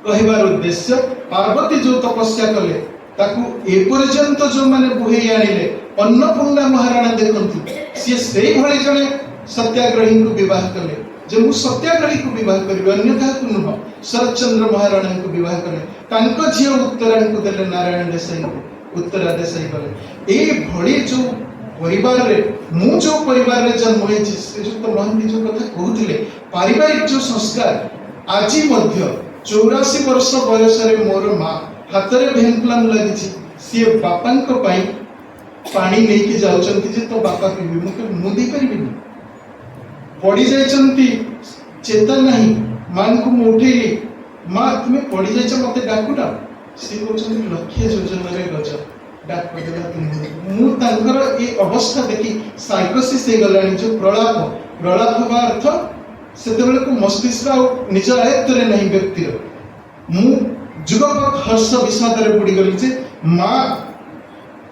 କହିବାର ଉଦ୍ଦେଶ୍ୟ, ପାର୍ବତୀ ଯୋଉ ତପସ୍ୟା କଲେ, ତାକୁ ଏପର୍ଯ୍ୟନ୍ତ ଯୋଉମାନେ ବୁହେଇ ଆଣିଲେ, ଅନ୍ନପୂର୍ଣ୍ଣା ମହାରାଣା ଦେଖନ୍ତୁ, ସିଏ ସେଇଭଳି ଜଣେ ସତ୍ୟାଗ୍ରହୀଙ୍କୁ ବିବାହ କଲେ, ଯେ ମୁଁ ସତ୍ୟାଗ୍ରହୀକୁ ବିବାହ କରିବି, ଅନ୍ୟ କାହାକୁ ନୁହଁ। ଶରତଚନ୍ଦ୍ର ମହାରାଣାଙ୍କୁ ବିବାହ କଲେ। ତାଙ୍କ ଝିଅ ଉତ୍ତରାଙ୍କୁ ଦେଲେ ନାରାୟଣ ଦେଶାଇଙ୍କୁ। ଉତ୍ତରା ଦେଶାଇ କଲେ। ଏଇଭଳି ଯୋଉ ପରିବାରରେ, ମୁଁ ଯୋଉ ପରିବାରରେ ଜନ୍ମ ହେଇଛି, ଶ୍ରୀଯୁକ୍ତ ମହାନ୍ତି ଯୋଉ କଥା କହୁଥିଲେ, ପାରିବାରିକ ଯୋଉ ସଂସ୍କାର, ଆଜି ମଧ୍ୟ 84 ବର୍ଷ ବୟସରେ ମୋର ମା, ହାତରେ ଭେନ୍ ପ୍ଲାନ୍ ଲାଗିଛି, ସିଏ ବାପାଙ୍କ ପାଇଁ ପାଣି ନେଇକି ଯାଉଛନ୍ତି ଯେ ତୋ ବାପା ପିଇବେ। ମୁଁ କହିଲି, ମୁଁ ଦେଇପାରିବିନି? ପଡି ଯାଇଛନ୍ତି, ଚେତା ନାହିଁ। ମାଙ୍କୁ ମୁଁ ଉଠେଇଲି, "ମା, ତୁମେ ପଡି ଯାଇଛ, ମତେ ଡାକୁନ।" ସିଏ କହୁଛନ୍ତି, "ଲକ୍ଷେ ଯୋଜନାରେ ଗଜ ଡାକ ଦେଲା ତୁମକୁ।" ମୁଁ ତାଙ୍କର ଏ ଅବସ୍ଥା ଦେଖି ସାଇକୋସିସ୍ ହେଇଗଲାଣି, ଯୋଉ ପ୍ରଳାପ। ପ୍ରଳାପ ହେବା ଅର୍ଥ ସେତେବେଳକୁ ମସ୍ତିଷ୍କ ଆଉ ନିଜ ଆୟତ୍ତରେ ନାହିଁ ବ୍ୟକ୍ତିର। ମୁଁ ଯୁଗପତ୍ ହର୍ଷ ବିଷାଦରେ ବୁଡ଼ିଗଲି ଯେ ମା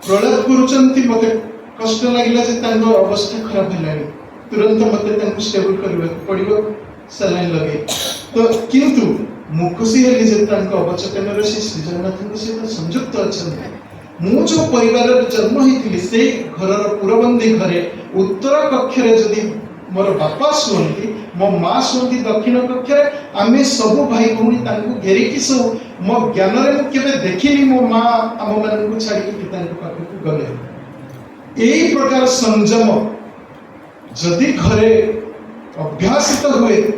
ପ୍ରଳାପ କରୁଛନ୍ତି। ମୋତେ କଷ୍ଟ ଲାଗିଲା ଯେ ତାଙ୍କ ଅବସ୍ଥା ଖରାପ ହେଲାଣି, ତୁରନ୍ତ ମୋତେ ତାଙ୍କୁ ଷ୍ଟେବଲ କରିବାକୁ ପଡ଼ିବ ସାଲାଇନ୍ ଲଗେଇ। ତ କିନ୍ତୁ ମୁଁ ଖୁସି ହେଲି ଯେ ତାଙ୍କ ଅବଚେତନରେ ସେ ଶ୍ରୀ ଜଗନ୍ନାଥଙ୍କ ସହିତ ସଂଯୁକ୍ତ ଅଛନ୍ତି। ମୁଁ ଯୋଉ ପରିବାରରେ ଜନ୍ମ ହେଇଥିଲି, ସେଇ ଘରର ପୁରବନ୍ଦୀ ଘରେ ଉତ୍ତର କକ୍ଷରେ ଯଦି ମୋର ବାପା ଶୁଅନ୍ତି, ମୋ ମା ଶୁଅନ୍ତି ଦକ୍ଷିଣ କକ୍ଷରେ। ଆମେ ସବୁ ଭାଇ ଭଉଣୀ ତାଙ୍କୁ ଘେରିକି ଶୋଉ। ମୋ ଜ୍ଞାନରେ ମୁଁ କେବେ ଦେଖିନି ମୋ ମା ଆମମାନଙ୍କୁ ଛାଡ଼ିକି ପିତାଙ୍କ ପାଖକୁ ଗଲେ। ଏଇ ପ୍ରକାର ସଂଯମ ଯଦି ଘରେ ଅଭ୍ୟାସିତ ହୁଏ,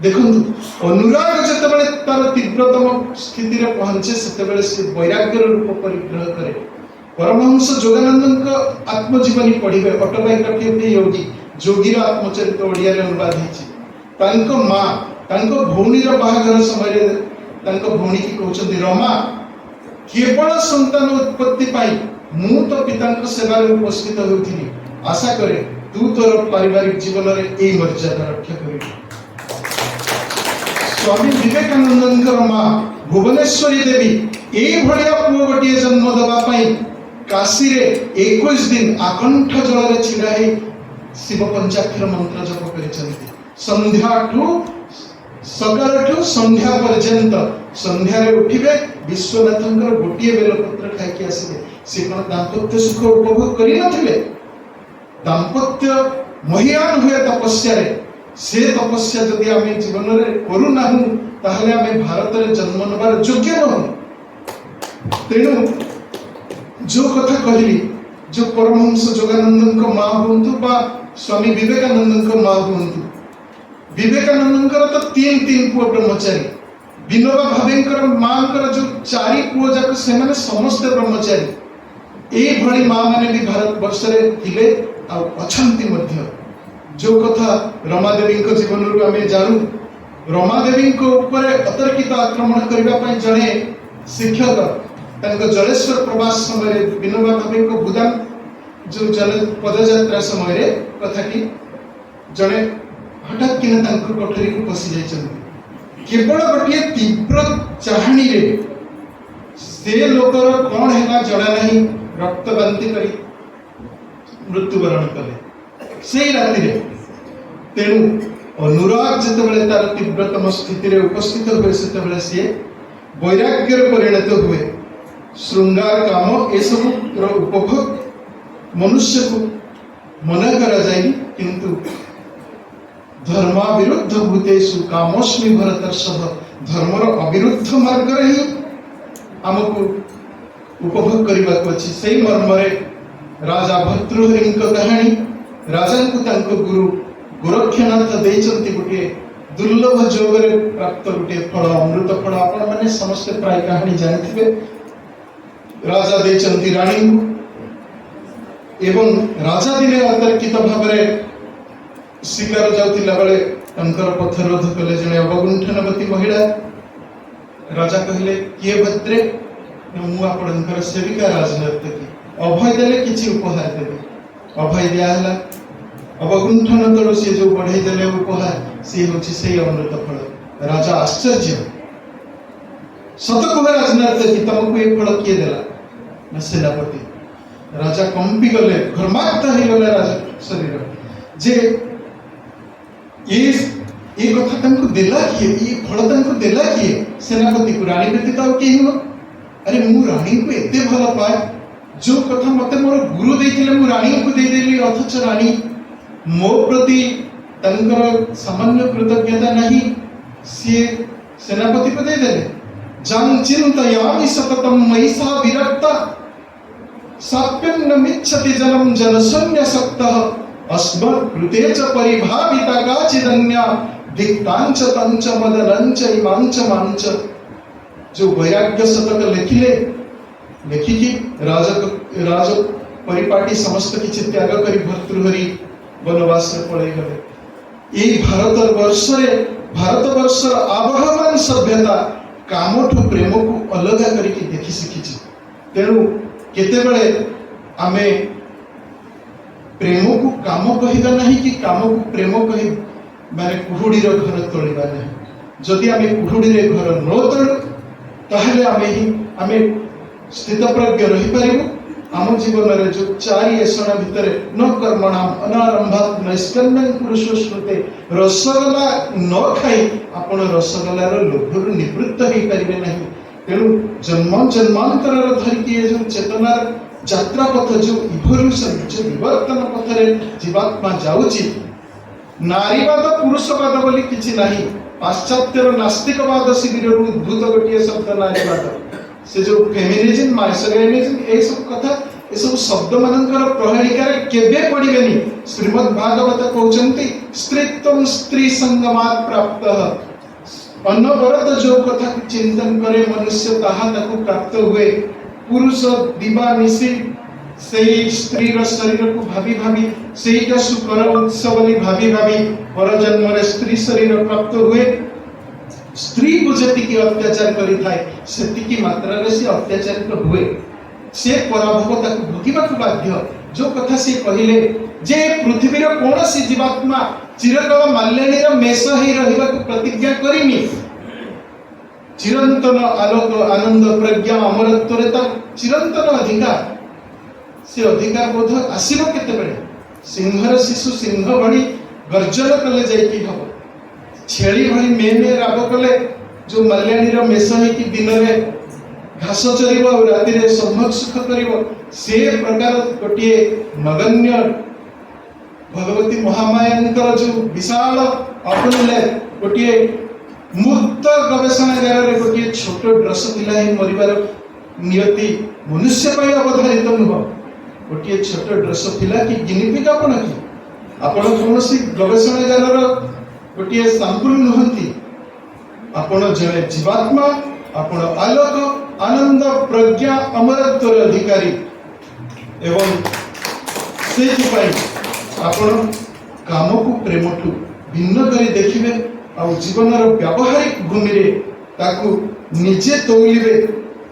ଦେଖନ୍ତୁ, ଅନୁରାଗ ଯେତେବେଳେ ତାର ତୀବ୍ରତମ ସ୍ଥିତିରେ ପହଞ୍ଚେ, ସେତେବେଳେ ସେ ବୈରାଗ୍ୟର ରୂପ ପରିଗ୍ରହ କରେ। ପରମହଂସ ଯୋଗାନନ୍ଦଙ୍କ ଆତ୍ମଜୀବନୀ ପଢିବେ, ଅଟୋବାୟୋଗ୍ରାଫି ଅଫ ୟୋଗୀ, ଯୋଗୀର ଆତ୍ମଚରିତ ଓଡ଼ିଆରେ ଅନୁବାଦ ହେଇଛି। ତାଙ୍କ ମା ତାଙ୍କ ଭଉଣୀର ବାହାଘର ସମୟରେ ତାଙ୍କ ଭଉଣୀକି କହୁଛନ୍ତି, "ରମା, କେବଳ ସନ୍ତାନ ଉତ୍ପତ୍ତି ପାଇଁ ମୁଁ ତ ପିତାଙ୍କ ସେବାରେ ଉପସ୍ଥିତ ହେଉଥିଲି। ଆଶା କରେ ତୁ ତୋର ପାରିବାରିକ ଜୀବନରେ ଏଇ ମର୍ଯ୍ୟାଦା ରକ୍ଷା କରିବୁ।" ସ୍ୱାମୀ ବିବେକାନନ୍ଦଙ୍କର ମା ଭୁବନେଶ୍ୱରୀ ଦେବୀ ଏଇଭଳିଆ ପୁଅ ଗୋଟିଏ ଜନ୍ମ ଦେବା ପାଇଁ କାଶୀରେ 21 ଦିନ ଆକଣ୍ଠ ଜଳରେ ଛିଡ଼ା ହେଇ ଶିବ ପଞ୍ଚାକ୍ଷର ମନ୍ତ୍ର ଜପ କରିଛନ୍ତି। ସନ୍ଧ୍ୟାଠୁ, ସକାଳଠୁ ସନ୍ଧ୍ୟା ପର୍ଯ୍ୟନ୍ତ। ସନ୍ଧ୍ୟାରେ ଉଠିବେ, ବିଶ୍ୱନାଥଙ୍କର ଗୋଟିଏ ବେଲପତ୍ର ଖାଇକି ଆସିବେ। ସେ କଣ ଦାମ୍ପତ୍ୟ ସୁଖ ଉପଭୋଗ କରିନଥିଲେ? ଦାମ୍ପତ୍ୟ ମହିୟାନ ହୁଏ ତପସ୍ୟାରେ। ସେ ତପସ୍ୟା ଯଦି ଆମେ ଜୀବନରେ କରୁନାହୁଁ, ତାହେଲେ ଆମେ ଭାରତରେ ଜନ୍ମ ନେବାର ଯୋଗ୍ୟ ନୁହଁ। ତେଣୁ ଯୋଉ କଥା କହିଲି, ଯୋଉ ପରମହଂସ ଯୋଗାନନ୍ଦଙ୍କ ମା ହୁଅନ୍ତୁ ବା ସ୍ୱାମୀ ବିବେକାନନ୍ଦଙ୍କ ମା ହୁଅନ୍ତୁ, ବିବେକାନନ୍ଦଙ୍କର ତ ତିନି ତିନି ପୁଅ ବ୍ରହ୍ମଚାରୀ। ବିନୋବା ଭାବେଙ୍କର ମାଙ୍କର ଯୋଉ ଚାରି ପୁଅ ଯାକ, ସେମାନେ ସମସ୍ତେ ବ୍ରହ୍ମଚାରୀ। ଏଇଭଳି ମା ମାନେ ବି ଭାରତ ବର୍ଷରେ ଥିଲେ ଆଉ ଅଛନ୍ତି ମଧ୍ୟ। ଯୋଉ କଥା ରମାଦେବୀଙ୍କ ଜୀବନରୁ ଆମେ ଜାଣୁ, ରମାଦେବୀଙ୍କ ଉପରେ ଅତର୍କିତ ଆକ୍ରମଣ କରିବା ପାଇଁ ଜଣେ ଶିକ୍ଷକ ତାଙ୍କ ଜଳେଶ୍ୱର ପ୍ରବାସ ସମୟରେ, ବିନୋବା ଭାବେଙ୍କ ଭୂଦାନ ଯୋଉ ଜନ ପଦଯାତ୍ରା ସମୟରେ କଥାଟି, ଜଣେ ହଠାତ୍ କିନା ତାଙ୍କ କୋଠରୀକୁ ପଶି ଯାଇଛନ୍ତି। କେବଳ ଗୋଟିଏ ତୀବ୍ର ଚାହାଣୀରେ ସେ ଲୋକର କଣ ହେଲା ଜଣା ନାହିଁ, ରକ୍ତ ବାନ୍ତି କରି ମୃତ୍ୟୁବରଣ କଲେ ସେଇ ରାତିରେ। ତେଣୁ ଅନୁରାଗ ଯେତେବେଳେ ତାର ତୀବ୍ରତମ ସ୍ଥିତିରେ ଉପସ୍ଥିତ ହୁଏ, ସେତେବେଳେ ସିଏ ବୈରାଗ୍ୟରେ ପରିଣତ ହୁଏ। ଶୃଙ୍ଗାର, କାମ ଏସବୁର ଉପଭୋଗ ମନୁଷ୍ୟକୁ ମନା କରାଯାଇନି, କିନ୍ତୁ ଧର୍ମାବିରୁଦ୍ଧ ଭୂତେଷୁ କାମୋସ୍ମି ଭରତର୍ଷଭ, ଧର୍ମର ଅବିରୁଦ୍ଧ ମାର୍ଗରେ ହିଁ ଆମକୁ ଉପଭୋଗ କରିବାକୁ ଅଛି। ସେଇ ମର୍ମରେ ରାଜା ଭର୍ତ୍ତୃହରିଙ୍କ କାହାଣୀ। ରାଜାଙ୍କୁ ତାଙ୍କ ଗୁରୁ ଗୋରକ୍ଷନାଥ ଦେଇଛନ୍ତି ଗୋଟିଏ ଦୁର୍ଲଭ ଯୋଗରେ ପ୍ରାପ୍ତ ଗୋଟିଏ ଫଳ, ଅମୃତ ଫଳ। ଆପଣମାନେ ସମସ୍ତେ ପ୍ରାୟ କାହାଣୀ ଜାଣିଥିବେ। ରାଜା ଦେଇଛନ୍ତି ରାଣୀଙ୍କୁ ଏବଂ ରାଜା ଦିନେ ଅତର୍କିତ ଭାବରେ ଶିକାର ଯାଉଥିଲା ବେଳେ ତାଙ୍କର ପଥରୋଧ କଲେ ଜଣେ ଅବଗୁଣ୍ଠନବତୀ ମହିଳା। ରାଜା କହିଲେ, "କିଏ ଭଦ୍ରେ?" "ନା, ମୁଁ ଆପଣଙ୍କର ସେବିକା ରାଜନର୍ତ୍ତକୀ। ଅଭୟ ଦେଲେ କିଛି ଉପହାର ଦେବି।" ଅଭୟ ଦିଆହେଲା। ଅବଗୁଣ୍ଠନ ତଳୁ ସିଏ ଯୋଉ ବଢେଇ ଦେଲେ ଉପହାର, ସିଏ ହେଉଛି ସେଇ ଅମୃତ ଫଳ। ରାଜା ଆଶ୍ଚର୍ଯ୍ୟ। "ସତ କୁହ ରାଜନର୍ତ୍ତକୀ, ତମକୁ ଏ ଫଳ କିଏ ଦେଲା?" ନା, "ସେନାପତି।" ରାଜା କମ୍ପି ଗଲେ, ଘର୍ମାକ୍ତ ହେଇଗଲେ ରାଜା ଶରୀର ଯେ ଏ କଥା ତାଙ୍କୁ ଦେଲା କିଏ? ଏ ଫଳ ତାଙ୍କୁ ଦେଲା କିଏ? ସେନାପତିକୁ ରାଣୀ ବ୍ୟତୀତ ଆଉ କେହି ନୁହଁ। ଆରେ, ମୁଁ ରାଣୀଙ୍କୁ ଏତେ ଭଲ ପାଏ, ଯୋଉ କଥା ମତେ ମୋର ଗୁରୁ ଦେଇଥିଲେ ମୁଁ ରାଣୀଙ୍କୁ ଦେଇଦେଲି, ଅଥଚ ରାଣୀ ମୋ ପ୍ରତି ତାଙ୍କର ସାମାନ୍ୟ କୃତଜ୍ଞତା ନାହିଁ, ସିଏ ସେନାପତିକୁ ଦେଇଦେଲେ। ଯାଂ ଚିନ୍ତୟାମି ସତତମ୍ ମୟି ସା ବିରକ୍ତା ସାପ୍ୟନ୍ନମିଚ୍ଛତି ଜନମ୍ ଜନଶୂନ୍ୟାସକ୍ତଃ ଅସ୍ମତ୍ କୃତେ ଚ ପରିଭାବିତା କାଚିଦନ୍ୟା ଧିକ୍ ତାଞ୍ଚ ତଞ୍ଚ ମଦନଞ୍ଚ ଇମାଞ୍ଚ ମାଞ୍ଚ। ଯୋଉ ବୈରାଗ୍ୟ ଶତକ ଲେଖିଲେ, ଲେଖିକି ରାଜ ପରିପାଟି ସମସ୍ତ କିଛି ତ୍ୟାଗ କରି ଭର୍ତ୍ତୃହରି ବନବାସରେ ପଳେଇଗଲେ। ଏଇ ଭାରତ ବର୍ଷରେ, ଭାରତ ବର୍ଷର ଆବହମାନ ସଭ୍ୟତା କାମଠୁ ପ୍ରେମକୁ ଅଲଗା କରିକି ଦେଖି ଶିଖିଛି। ତେଣୁ କେତେବେଳେ ଆମେ ପ୍ରେମକୁ କାମ କହିବା ନାହିଁ କି କାମକୁ ପ୍ରେମ କହି ମାନେ କୁହୁଡ଼ିର ଘର ତୋଳିବା ନାହିଁ। ଯଦି ଆମେ କୁହୁଡ଼ିରେ ଘର ନ ତୋଳୁ, ତାହେଲେ ଆମେ ହିଁ ଆମେ ସ୍ଥିତପ୍ରଜ୍ଞ ରହିପାରିବୁ। ଆମ ଜୀବନରେ ଯୋଉ ଚାରି ଏଷଣା ଭିତରେ ନ କର୍ମଣାମ ଅନାରମ୍ଭାତ ନୈଷ୍କର୍ମ୍ୟଂ ପୁରୁଷୋଶ୍ନୁତେ, ରସଗୋଲା ନ ଖାଇ ଆପଣ ରସଗୋଲାର ଲୋଭରୁ ନିବୃତ୍ତ ହେଇପାରିବେ ନାହିଁ। ତେଣୁ ଜନ୍ମ ଜନ୍ମାନ୍ତରର ଧରିକି ଏ ଯୋଉ ଚେତନାର ଯାତ୍ରା ପଥ, ଯୋଉ ଇଭଲ୍ୟୁସନ, ଯୋଉ ବିବର୍ତ୍ତନ ପଥରେ ଜୀବାତ୍ମା ଯାଉଛି, ନାରୀବାଦ ପୁରୁଷବାଦ ବୋଲି କିଛି ନାହିଁ। ପାଶ୍ଚାତ୍ୟର ନାସ୍ତିକବାଦ ଶିବିରରୁ ଉଦ୍ଭୂତ ଗୋଟିଏ ଶବ୍ଦ ନାରୀବାଦ। ସେ ଯୋଉ ଫେମିନିଜିମ୍, ମାଇସୋଗାଇନିଜିମ୍, ଏସବୁ କଥା, ଏସବୁ ଶବ୍ଦ ମାନଙ୍କର ପ୍ରହେଳିକାରେ କେବେ ପଡ଼ିବେନି। ଶ୍ରୀମଦ୍ ଭାଗବତ କହୁଛନ୍ତି, ସ୍ତ୍ରୀତ୍ୱଂ ସ୍ତ୍ରୀ ସଙ୍ଗମାତ୍ ପ୍ରାପ୍ତ। ଅନବରତ ଯୋଉ କଥାକୁ ଚିନ୍ତନ କରେ ମନୁଷ୍ୟ, ତାହା ତାକୁ ପ୍ରାପ୍ତ ହୁଏ। ପୁରୁଷ ଦିବା ନିଶି ସେଇ ସ୍ତ୍ରୀର ଶରୀରକୁ ଭାବି ଭାବି, ସେଇଟା ସୁଖର ଉତ୍ସ ବୋଲି ଭାବି ଭାବି ପରଜନ୍ମରେ ସ୍ତ୍ରୀ ଶରୀର ପ୍ରାପ୍ତ ହୁଏ। ସ୍ତ୍ରୀକୁ ଯେତିକି ଅତ୍ୟାଚାର କରିଥାଏ, ସେତିକି ମାତ୍ରାରେ ସେ ଅତ୍ୟାଚାରିତ ହୁଏ। ସେ ପରାଭବ ତାକୁ ଭୋଗିବାକୁ ବାଧ୍ୟ। ଯୋଉ କଥା ସେ କହିଲେ ଯେ ପୃଥିବୀର କୌଣସି ଜୀବାତ୍ମା ଚିରକାଳ ମାଲ୍ୟାଣୀର ମେଷ ହେଇ ରହିବାକୁ ପ୍ରତିଜ୍ଞା କରିନି। ଚିରନ୍ତନ ଆଲୋକ, ଆନନ୍ଦ, ପ୍ରଜ୍ଞା, ଅମରତ୍ୱରେ ତାର ଚିରନ୍ତନ ଅଧିକାର। ସେ ଅଧିକାର ବୋଧ ଆସିବ କେତେବେଳେ? ସିଂହର ଶିଶୁ ସିଂହ ଭଳି ଗର୍ଜନ କଲେ ଯାଇକି ହବ। ଛେଳି ଭଳି ମେ ମେ ରାବ କଲେ, ଯୋଉ ମାଲ୍ୟାଣୀର ମେଷ ହେଇକି ଦିନରେ ଘାସ ଚରିବ ଆଉ ରାତିରେ ସମ୍ଭୋଗ ସୁଖ କରିବ, ସେ ପ୍ରକାର ଗୋଟିଏ ନଗଣ୍ୟ ଭଗବତୀ ମହାମାୟାଙ୍କର ଯୋଉ ବିଶାଳ ଅପନଲେ ଗୋଟିଏ ମୁକ୍ତ ଗବେଷଣାଗାରରେ ଗୋଟିଏ ଛୋଟ ଡ୍ରସୋଫିଲା ହିଁ ମରିବାର ନିୟତି ମନୁଷ୍ୟ ପାଇଁ ଅବଧାରିତ ନୁହଁ। ଗୋଟିଏ ଛୋଟ ଡ୍ରସୋଫିଲା କି ଗିନିପିଗ ଆପଣ କି? ଆପଣ କୌଣସି ଗବେଷଣାଗାରର ଗୋଟିଏ ସାମ୍ପୁଲ ନୁହନ୍ତି। ଆପଣ ଜଣେ ଜୀବାତ୍ମା। ଆପଣ ଆଲୋକ, ଆନନ୍ଦ, ପ୍ରଜ୍ଞା, ଅମରତ୍ୱର ଅଧିକାରୀ ଏବଂ ସେଇଥିପାଇଁ ଆପଣ କାମକୁ ପ୍ରେମଠୁ ଭିନ୍ନ କରି ଦେଖିବେ ଆଉ ଜୀବନର ବ୍ୟାବହାରିକ ଭୂମିରେ ତାକୁ ନିଜେ ତଉଲିବେ।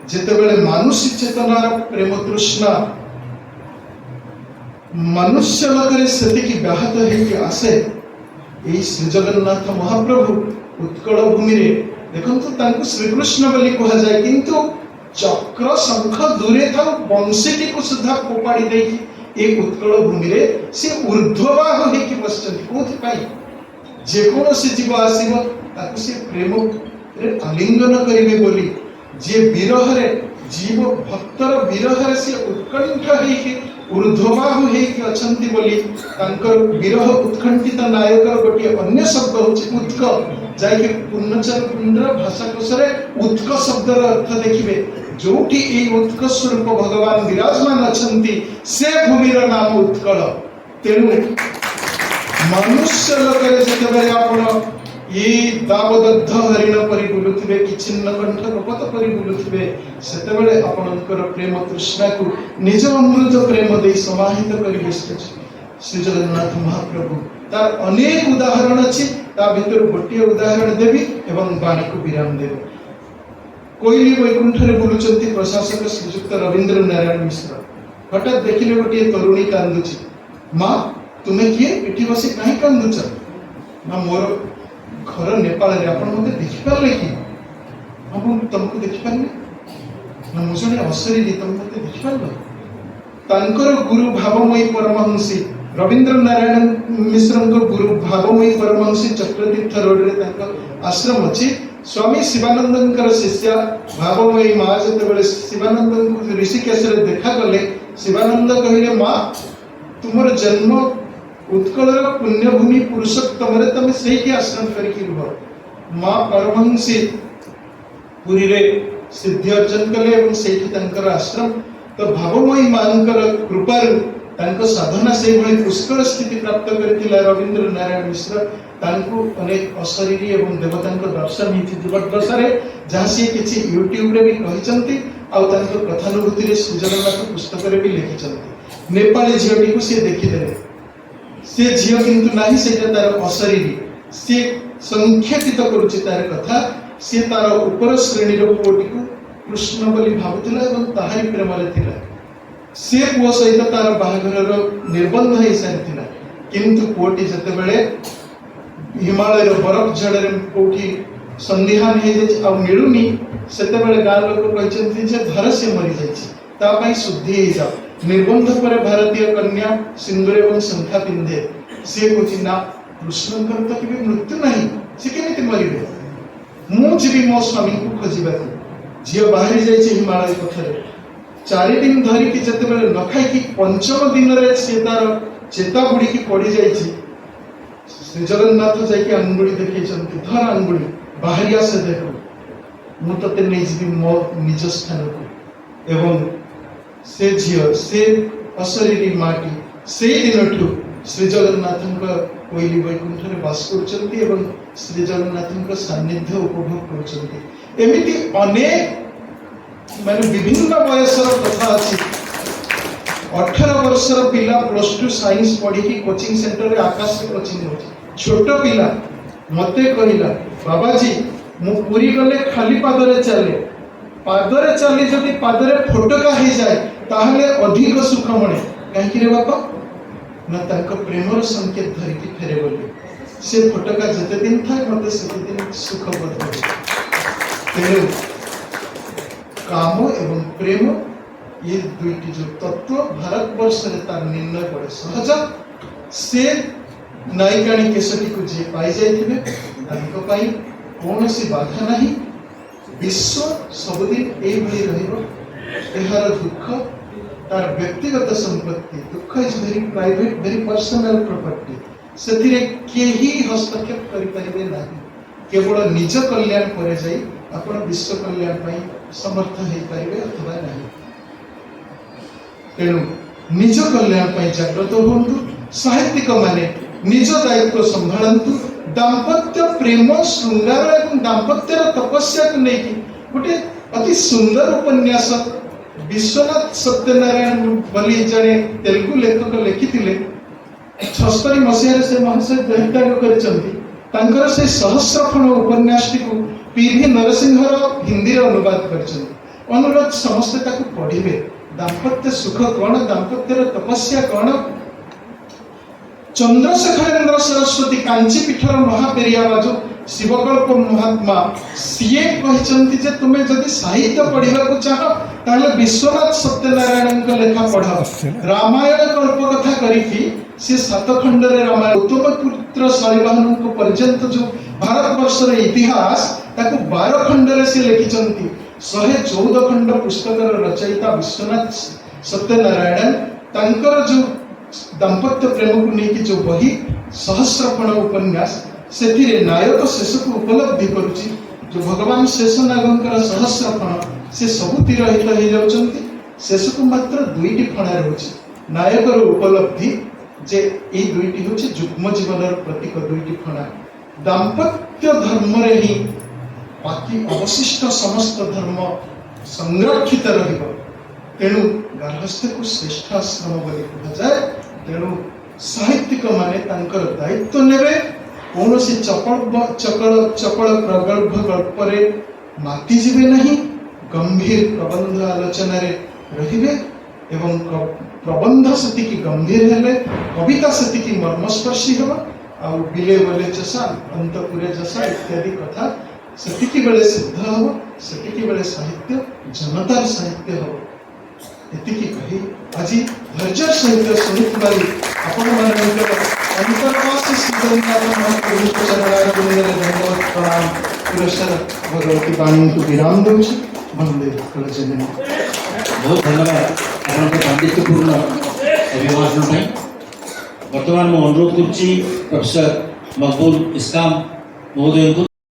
ଯେତେବେଳେ ମାନୁଷୀ ଚେତନାର ପ୍ରେମ ତୃଷ୍ଣା ମନୁଷ୍ୟ ଲୋକରେ ସେତିକି ବ୍ୟାହତ ହେଇକି ଆସେ, ଏଇ ଶ୍ରୀ ଜଗନ୍ନାଥ ମହାପ୍ରଭୁ ଉତ୍କଳ ଭୂମିରେ ଦେଖନ୍ତୁ, ତାଙ୍କୁ ଶ୍ରୀକୃଷ୍ଣ ବୋଲି କୁହାଯାଏ, କିନ୍ତୁ ଚକ୍ର ଶଙ୍ଖ ଦୂରେ ଥାଉ, ବଂଶୀଟିକୁ ସୁଦ୍ଧା ଫୋପାଡ଼ି ଦେଇକି ଏ ଉତ୍କଳ ଭୂମିରେ ସେ ଉର୍ଦ୍ଧ୍ୱବାହୁ ହେଇକି ବସିଛନ୍ତି। କୋଉଥିପାଇଁ? ଯେକୌଣସି ଜୀବ ଆସିବ, ତାକୁ ସେ ପ୍ରେମରେ ଆଲିଙ୍ଗନ କରିବେ ବୋଲି। ଯିଏ ବିରହରେ, ଜୀବ ଭକ୍ତର ବିରହରେ ସେ ଉତ୍କଣ୍ଠ ହେଇକି ଉର୍ଦ୍ଧ୍ୱବାହୁ ହେଇକି ଅଛନ୍ତି ବୋଲି ତାଙ୍କର ବିରହ ଉତ୍କଣ୍ଠିତ ନାୟକର ଗୋଟିଏ ଅନ୍ୟ ଶବ୍ଦ ହଉଛି ଉତ୍କ। ଯାଇକି ପୂର୍ଣ୍ଣଚନ୍ଦ୍ର ପୁଣ୍ଡ୍ର ଭାଷାକୋଷରେ ଉତ୍କ ଶବ୍ଦର ଅର୍ଥ ଦେଖିବେ। ଯୋଉଠି ଏଇ ଉତ୍କ ସ୍ୱରୂପ ଭଗବାନ ବିରାଜମାନ ଅଛନ୍ତି, ସେ ଭୂମିର ନାମ ଉତ୍କଳ। ତେଣୁ ମନୁଷ୍ୟ ଲୋକରେ ଯେତେବେଳେ ଆପଣ ଏଇ ଦାବଦଗ୍ଧ ହରିଣ ପରି ବୁଲୁଥିବେ କି ଛିନ୍ନ କଣ୍ଠ କପୋତ ପରି ବୁଲୁଥିବେ, ସେତେବେଳେ ଆପଣଙ୍କର ପ୍ରେମ ତୃଷ୍ଣାକୁ ନିଜ ଅମୃତ ପ୍ରେମ ଦେଇ ସମାହିତ କରିବେ ଶ୍ରୀ ଜଗନ୍ନାଥ ମହାପ୍ରଭୁ। ତାର ଅନେକ ଉଦାହରଣ ଅଛି। ତା ଭିତରୁ ଗୋଟିଏ ଉଦାହରଣ ଦେବି ଏବଂ ବାଣୀକୁ ବିରାମ ଦେବି। କୋଇଲି ବୈକୁଣ୍ଠରେ ବୁଲୁଛନ୍ତି ପ୍ରଶାସକ ଶ୍ରୀଯୁକ୍ତ ରବୀନ୍ଦ୍ର ନାରାୟଣ ମିଶ୍ର। ହଠାତ୍ ଦେଖିଲେ ଗୋଟିଏ ତରୁଣୀ କାନ୍ଦୁଛି। "ମା, ତୁମେ କିଏ? ଏଠି ବସି କାହିଁ କାନ୍ଦୁଛ?" "ନା, ମୋର ଘର ନେପାଳରେ। ଆପଣ ମତେ ଦେଖିପାରିଲେ କି?" "ହଁ, ମୁଁ ତମକୁ ଦେଖିପାରିଲି।" "ନା, ମୁଁ ଜଣେ ଅଶରୀରୀ, ତମେ ମତେ ଦେଖିପାରିଲ?" ତାଙ୍କର ଗୁରୁ ଭାବମୟୀ ପରମହଂସୀ, ରବୀନ୍ଦ୍ର ନାରାୟଣ ମିଶ୍ରଙ୍କ ଗୁରୁ ଭାବମୟୀ ପରମହଂସୀ, ଚକ୍ରତୀର୍ଥ ରୋଡରେ ତାଙ୍କ ଆଶ୍ରମ ଅଛି। ସ୍ୱାମୀ ଶିବାନନ୍ଦଙ୍କର ଶିଷ୍ୟା ଭାବମୟୀ ମା ଯେତେବେଳେ ଶିବାନନ୍ଦଙ୍କୁ ଋଷିକେଶରେ ଦେଖା କଲେ, ଶିବାନନ୍ଦ କହିଲେ, "ମା, ତୁମର ଜନ୍ମ ଉତ୍କଳର ପୁଣ୍ୟଭୂମି ପୁରୁଷୋତ୍ତମରେ, ତମେ ସେଇଠି ଆଶ୍ରମ କରିକି ରୁହ।" ମା ପରମହଂସୀ ପୁରୀରେ ସିଦ୍ଧି ଅର୍ଜନ କଲେ ଏବଂ ସେଇଠି ତାଙ୍କର ଆଶ୍ରମ। ତ ଭାବମୟୀ ମାଙ୍କର କୃପାରୁ ତାଙ୍କ ସାଧନା ସେଇଭଳି ପୁଷ୍କଳ ସ୍ଥିତି ପ୍ରାପ୍ତ କରିଥିଲା ରବୀନ୍ଦ୍ର ନାରାୟଣ ମିଶ୍ର। ତାଙ୍କୁ ଅନେକ ଅଶରୀରୀ ଏବଂ ଦେବତାଙ୍କ ଦର୍ଶନ ହେଇଛି ଜୀବଦ୍ଦଶାରେ, ଯାହା ସିଏ କିଛି ୟୁଟ୍ୟୁବରେ ବି କହିଛନ୍ତି ଆଉ ତାଙ୍କ କଥାନୁଭୂତିରେ ଶ୍ରୀ ଜଗନ୍ନାଥ ପୁସ୍ତକରେ ବି ଲେଖିଛନ୍ତି। ନେପାଳୀ ଝିଅଟିକୁ ସିଏ ଦେଖିଦେଲେ। ସେ ଝିଅ କିନ୍ତୁ ନାହିଁ, ସେଇଟା ତାର ଅଶରୀରୀ। ସିଏ ସଂକ୍ଷେପିତ କରୁଛି ତାର କଥା। ସିଏ ତାର ଉପର ଶ୍ରେଣୀର ପୁଅଟିକୁ କୃଷ୍ଣ ବୋଲି ଭାବୁଥିଲା ଏବଂ ତାହାରି ପ୍ରେମରେ ଥିଲା। ସେ ପୁଅ ସହିତ ତାର ବାହାଘରର ନିର୍ବନ୍ଧ ହେଇସାରିଥିଲା। କିନ୍ତୁ ପୁଅଟି ଯେତେବେଳେ ହିମାଳୟର ବରଫ ଝଡ଼ରେ କୋଉଠି ସନ୍ଦିହାନ ହେଇଯାଇଛି ଆଉ ମିଳୁନି, ସେତେବେଳେ ଗାଁ ଲୋକ କହିଛନ୍ତି ଯେ ଧର ସେ ମରିଯାଇଛି, ତା ପାଇଁ ଶୁଦ୍ଧି ହେଇଯାଅ। ନିର୍ବନ୍ଧ ପରେ ଭାରତୀୟ କନ୍ୟା ସିନ୍ଦୁର ଏବଂ ଶଙ୍ଖା ପିନ୍ଧେ। ସିଏ କହୁଛି, ନା, କୃଷ୍ଣଙ୍କର ତ କେବେ ମୃତ୍ୟୁ ନାହିଁ, ସେ କେମିତି ମରିବେ? ମୁଁ ଯିବି ମୋ ସ୍ୱାମୀଙ୍କୁ ଖୋଜିବାକୁ। ଝିଅ ବାହାରି ଯାଇଛି ହିମାଳୟ ପଥରେ। 4 ଦିନ ଧରିକି ଯେତେବେଳେ ନ ଖାଇକି ପଞ୍ଚମ ଦିନରେ ସେ ତାର ଚେତା ବୁଡ଼ିକି ପଡ଼ିଯାଇଛି, ଶ୍ରୀ ଜଗନ୍ନାଥ ଯାଇକି ଆଙ୍ଗୁଳି ଦେଖେଇଛନ୍ତି, ଧର ଆଙ୍ଗୁଳି, ବାହାରି ଆସେ ଦେହରୁ, ମୁଁ ତତେ ନେଇଯିବି ମୋ ନିଜ ସ୍ଥାନକୁ। ଏବଂ ସେ ଝିଅ, ସେ ଅଶରୀରୀ ମାଟି ସେଇ ଦିନଠୁ ଶ୍ରୀ ଜଗନ୍ନାଥଙ୍କ କୋଇଲି ବୈକୁଣ୍ଠରେ ବାସ କରୁଛନ୍ତି ଏବଂ ଶ୍ରୀ ଜଗନ୍ନାଥଙ୍କ ସାନ୍ନିଧ୍ୟ ଉପଭୋଗ କରୁଛନ୍ତି। ଏମିତି ଅନେକ ମାନେ ବିଭିନ୍ନ ବୟସର କଥା ଅଛି। 18 ବର୍ଷର ପିଲା +2 ସାଇନ୍ସ ପଢିକି କୋଚିଂ ସେଣ୍ଟରରେ, ଆକାଶରେ କୋଚିଂ ନେଉଛି। ଛୋଟ ପିଲା ମତେ କହିଲା, ବାବାଜୀ, ମୁଁ ପୁରୀ ଗଲେ ଖାଲି ପାଦରେ ଚାଲେ। ପାଦରେ ଚାଲି ଯଦି ପାଦରେ ଫୋଟକା ହେଇଯାଏ, ତାହେଲେ ଅଧିକ ସୁଖ ମଣେ। କାହିଁକି ରେ ବାପା? ନା, ତାଙ୍କ ପ୍ରେମର ସଂକେତ ଧରିକି ଫେରେ ବୋଲି। ସେ ଫୋଟକା ଯେତେ ଦିନ ଥାଏ, ମତେ ସେତେ ଦିନ ସୁଖ ବୋଧ ହୁଏ। ତେଣୁ କାମ ଏବଂ ପ୍ରେମ, ଏ ଦୁଇଟି ଯୋଉ ତତ୍ତ୍ୱ, ଭାରତବର୍ଷରେ ତାର ନିର୍ଣ୍ଣୟ ବଡ଼ ସହଜ। ସେ ନାଇକାଣୀ କେଶଟିକୁ ଯିଏ ପାଇଯାଇଥିବେ, ତାଙ୍କ ପାଇଁ କୌଣସି ବାଧା ନାହିଁ। ବିଶ୍ୱ ସବୁଦିନ ଏଇଭଳି ରହିବ। ଏହାର ଦୁଃଖ ତାର ବ୍ୟକ୍ତିଗତ ସମ୍ପତ୍ତି। ଦୁଃଖ is very private, very personal property. ସେଥିରେ କେହି ହସ୍ତକ୍ଷେପ କରିପାରିବେ ନାହିଁ। କେବଳ ନିଜ କଲ୍ୟାଣ ପରେ ଯାଇ ଆପଣ ବିଶ୍ୱ କଲ୍ୟାଣ ପାଇଁ ସମର୍ଥ ହେଇପାରିବେ ଅଥବା ନାହିଁ। ତେଣୁ ନିଜ କଲ୍ୟାଣ ପାଇଁ ଜାଗ୍ରତ ହୁଅନ୍ତୁ। ସାହିତ୍ୟିକ ମାନେ ନିଜ ଦାୟିତ୍ୱ ସମ୍ଭାଳନ୍ତୁ। ଦାମ୍ପତ୍ୟ ପ୍ରେମ, ଶୃଙ୍ଗାର ଏବଂ ଦାମ୍ପତ୍ୟର ତପସ୍ୟାକୁ ନେଇକି ଗୋଟେ ଅତି ସୁନ୍ଦର ଉପନ୍ୟାସ ବିଶ୍ୱନାଥ ସତ୍ୟନାରାୟଣ ବୋଲି ଜଣେ ତେଲୁଗୁ ଲେଖକ ଲେଖିଥିଲେ। 76 ମସିହାରେ ସେ ମହାଶୟ ଦେହତ୍ୟାଗ କରିଛନ୍ତି। ତାଙ୍କର ସେ ସହସ୍ରଫଣ ଉପନ୍ୟାସଟିକୁ ପି ଭି ନରସିଂହରାଓ ହିନ୍ଦୀରେ ଅନୁବାଦ କରିଛନ୍ତି। ଅନୁରୋଧ, ସମସ୍ତେ ତାକୁ ପଢିବେ। ଦାମ୍ପତ୍ୟ ସୁଖ କ'ଣ, ଦାମ୍ପତ୍ୟର ତପସ୍ୟା କ'ଣ? ଚନ୍ଦ୍ରଶେଖରେନ୍ଦ୍ର ସରସ୍ୱତୀ, କାଞ୍ଚି ପୀଠର ମହାପେରିଆ ଯୋଉ ଶିବକଳ୍ପ ମହାତ୍ମା, ସିଏ କହିଛନ୍ତି ଯେ ତୁମେ ଯଦି ସାହିତ୍ୟ ପଢିବାକୁ ଚାହଁ, ତାହେଲେ ବିଶ୍ୱନାଥ ସତ୍ୟନାରାୟଣଙ୍କ ଲେଖା ପଢ। ରାମାୟଣ କଳ୍ପ କଥା କରିକି ସେ ସାତ ଖଣ୍ଡରେ ରାମାୟଣ, ଗୌତମ ପୁତ୍ର ଶାଳିବାହନଙ୍କ ପର୍ଯ୍ୟନ୍ତ ଯୋଉ ଭାରତବର୍ଷର ଇତିହାସ, ତାକୁ 12 ଖଣ୍ଡରେ ସେ ଲେଖିଛନ୍ତି। 114 ଖଣ୍ଡ ପୁସ୍ତକର ରଚୟିତା ବିଶ୍ୱନାଥ ସତ୍ୟନାରାୟଣ, ତାଙ୍କର ଯୋଉ ଦାମ୍ପତ୍ୟ ପ୍ରେମକୁ ନେଇକି ଯୋଉ ବହି ସହସ୍ରଫଣ ଉପନ୍ୟାସ, ସେଥିରେ ନାୟକ ଶେଷକୁ ଉପଲବ୍ଧି କରୁଛି, ଯୋଉ ଭଗବାନ ଶେଷନାଗଙ୍କର ସହସ୍ରଫଣ, ସେ ସବୁ ତିରୋହିତ ହେଇଯାଉଛନ୍ତି। ଶେଷକୁ ମାତ୍ର ଦୁଇଟି ଫଣା ରହୁଛି। ନାୟକର ଉପଲବ୍ଧି ଯେ ଏଇ ଦୁଇଟି ହେଉଛି ଯୁଗ୍ମ ଜୀବନର ପ୍ରତୀକ। ଦୁଇଟି ଫଣା ଦାମ୍ପତ୍ୟ ଧର୍ମରେ ହିଁ ବାକି ଅବଶିଷ୍ଟ ସମସ୍ତ ଧର୍ମ ସଂରକ୍ଷିତ ରହିବ। ତେଣୁ ଗାର୍ହସ୍ଥ୍ୟକୁ ଶ୍ରେଷ୍ଠ ଆଶ୍ରମ ବୋଲି କୁହାଯାଏ। ତେଣୁ ସାହିତ୍ୟିକ ମାନେ ତାଙ୍କର ଦାୟିତ୍ୱ ନେବେ। କୌଣସି ଚପଳ ଚକଳ ଚପଳ ପ୍ରଗଳ୍ଭ ଗଳ୍ପରେ ମାତିଯିବେ ନାହିଁ। ଗମ୍ଭୀର ପ୍ରବନ୍ଧ ଆଲୋଚନାରେ ରହିବେ ଏବଂ ପ୍ରବନ୍ଧ ସେତିକି ଗମ୍ଭୀର ହେଲେ କବିତା ସେତିକି ମର୍ମସ୍ପର୍ଶୀ ହେବ। ଆଉ ବିଲେ ବୋଲେ ଚଷା ଅନ୍ତପୁରେ ଯଶା ଇତ୍ୟାଦି କଥା ସେତିକି ବେଳେ ସିଦ୍ଧ ହେବ, ସେତିକି ବେଳେ ସାହିତ୍ୟ ଜନତାର ସାହିତ୍ୟ ହେବ। ଏତିକି କହି ଆଜି ଧୈର୍ଯ୍ୟର ସହିତ ଶୁଣିଥିବାରୁ ଆପଣମାନଙ୍କର ଅନ୍ତର୍ବାସୀ ଶ୍ରୀ ଜଗନ୍ନାଥ ମହାପ୍ରଭୁଙ୍କ ଚରଣାରବିନ୍ଦରେ ଧନ୍ୟବାଦ, ପ୍ରଣାମ ପୁରସ୍କାର ଭଗବତୀ ବାଣୀଙ୍କୁ ବିରାମ ଦେଉଛି। ବନ୍ଦେ ଉତ୍କଳ ଜନନୀ। ବହୁତ ଧନ୍ୟବାଦ ଆପଣଙ୍କ ପାଣ୍ଡିତ୍ୟପୂର୍ଣ୍ଣ ଅଭିଭାଷଣ ପାଇଁ। ବର୍ତ୍ତମାନ ମୁଁ ଅନୁରୋଧ କରୁଛି ପ୍ରଫେସର ମକବୁଲ ଇସଲାମ ମହୋଦୟଙ୍କୁ।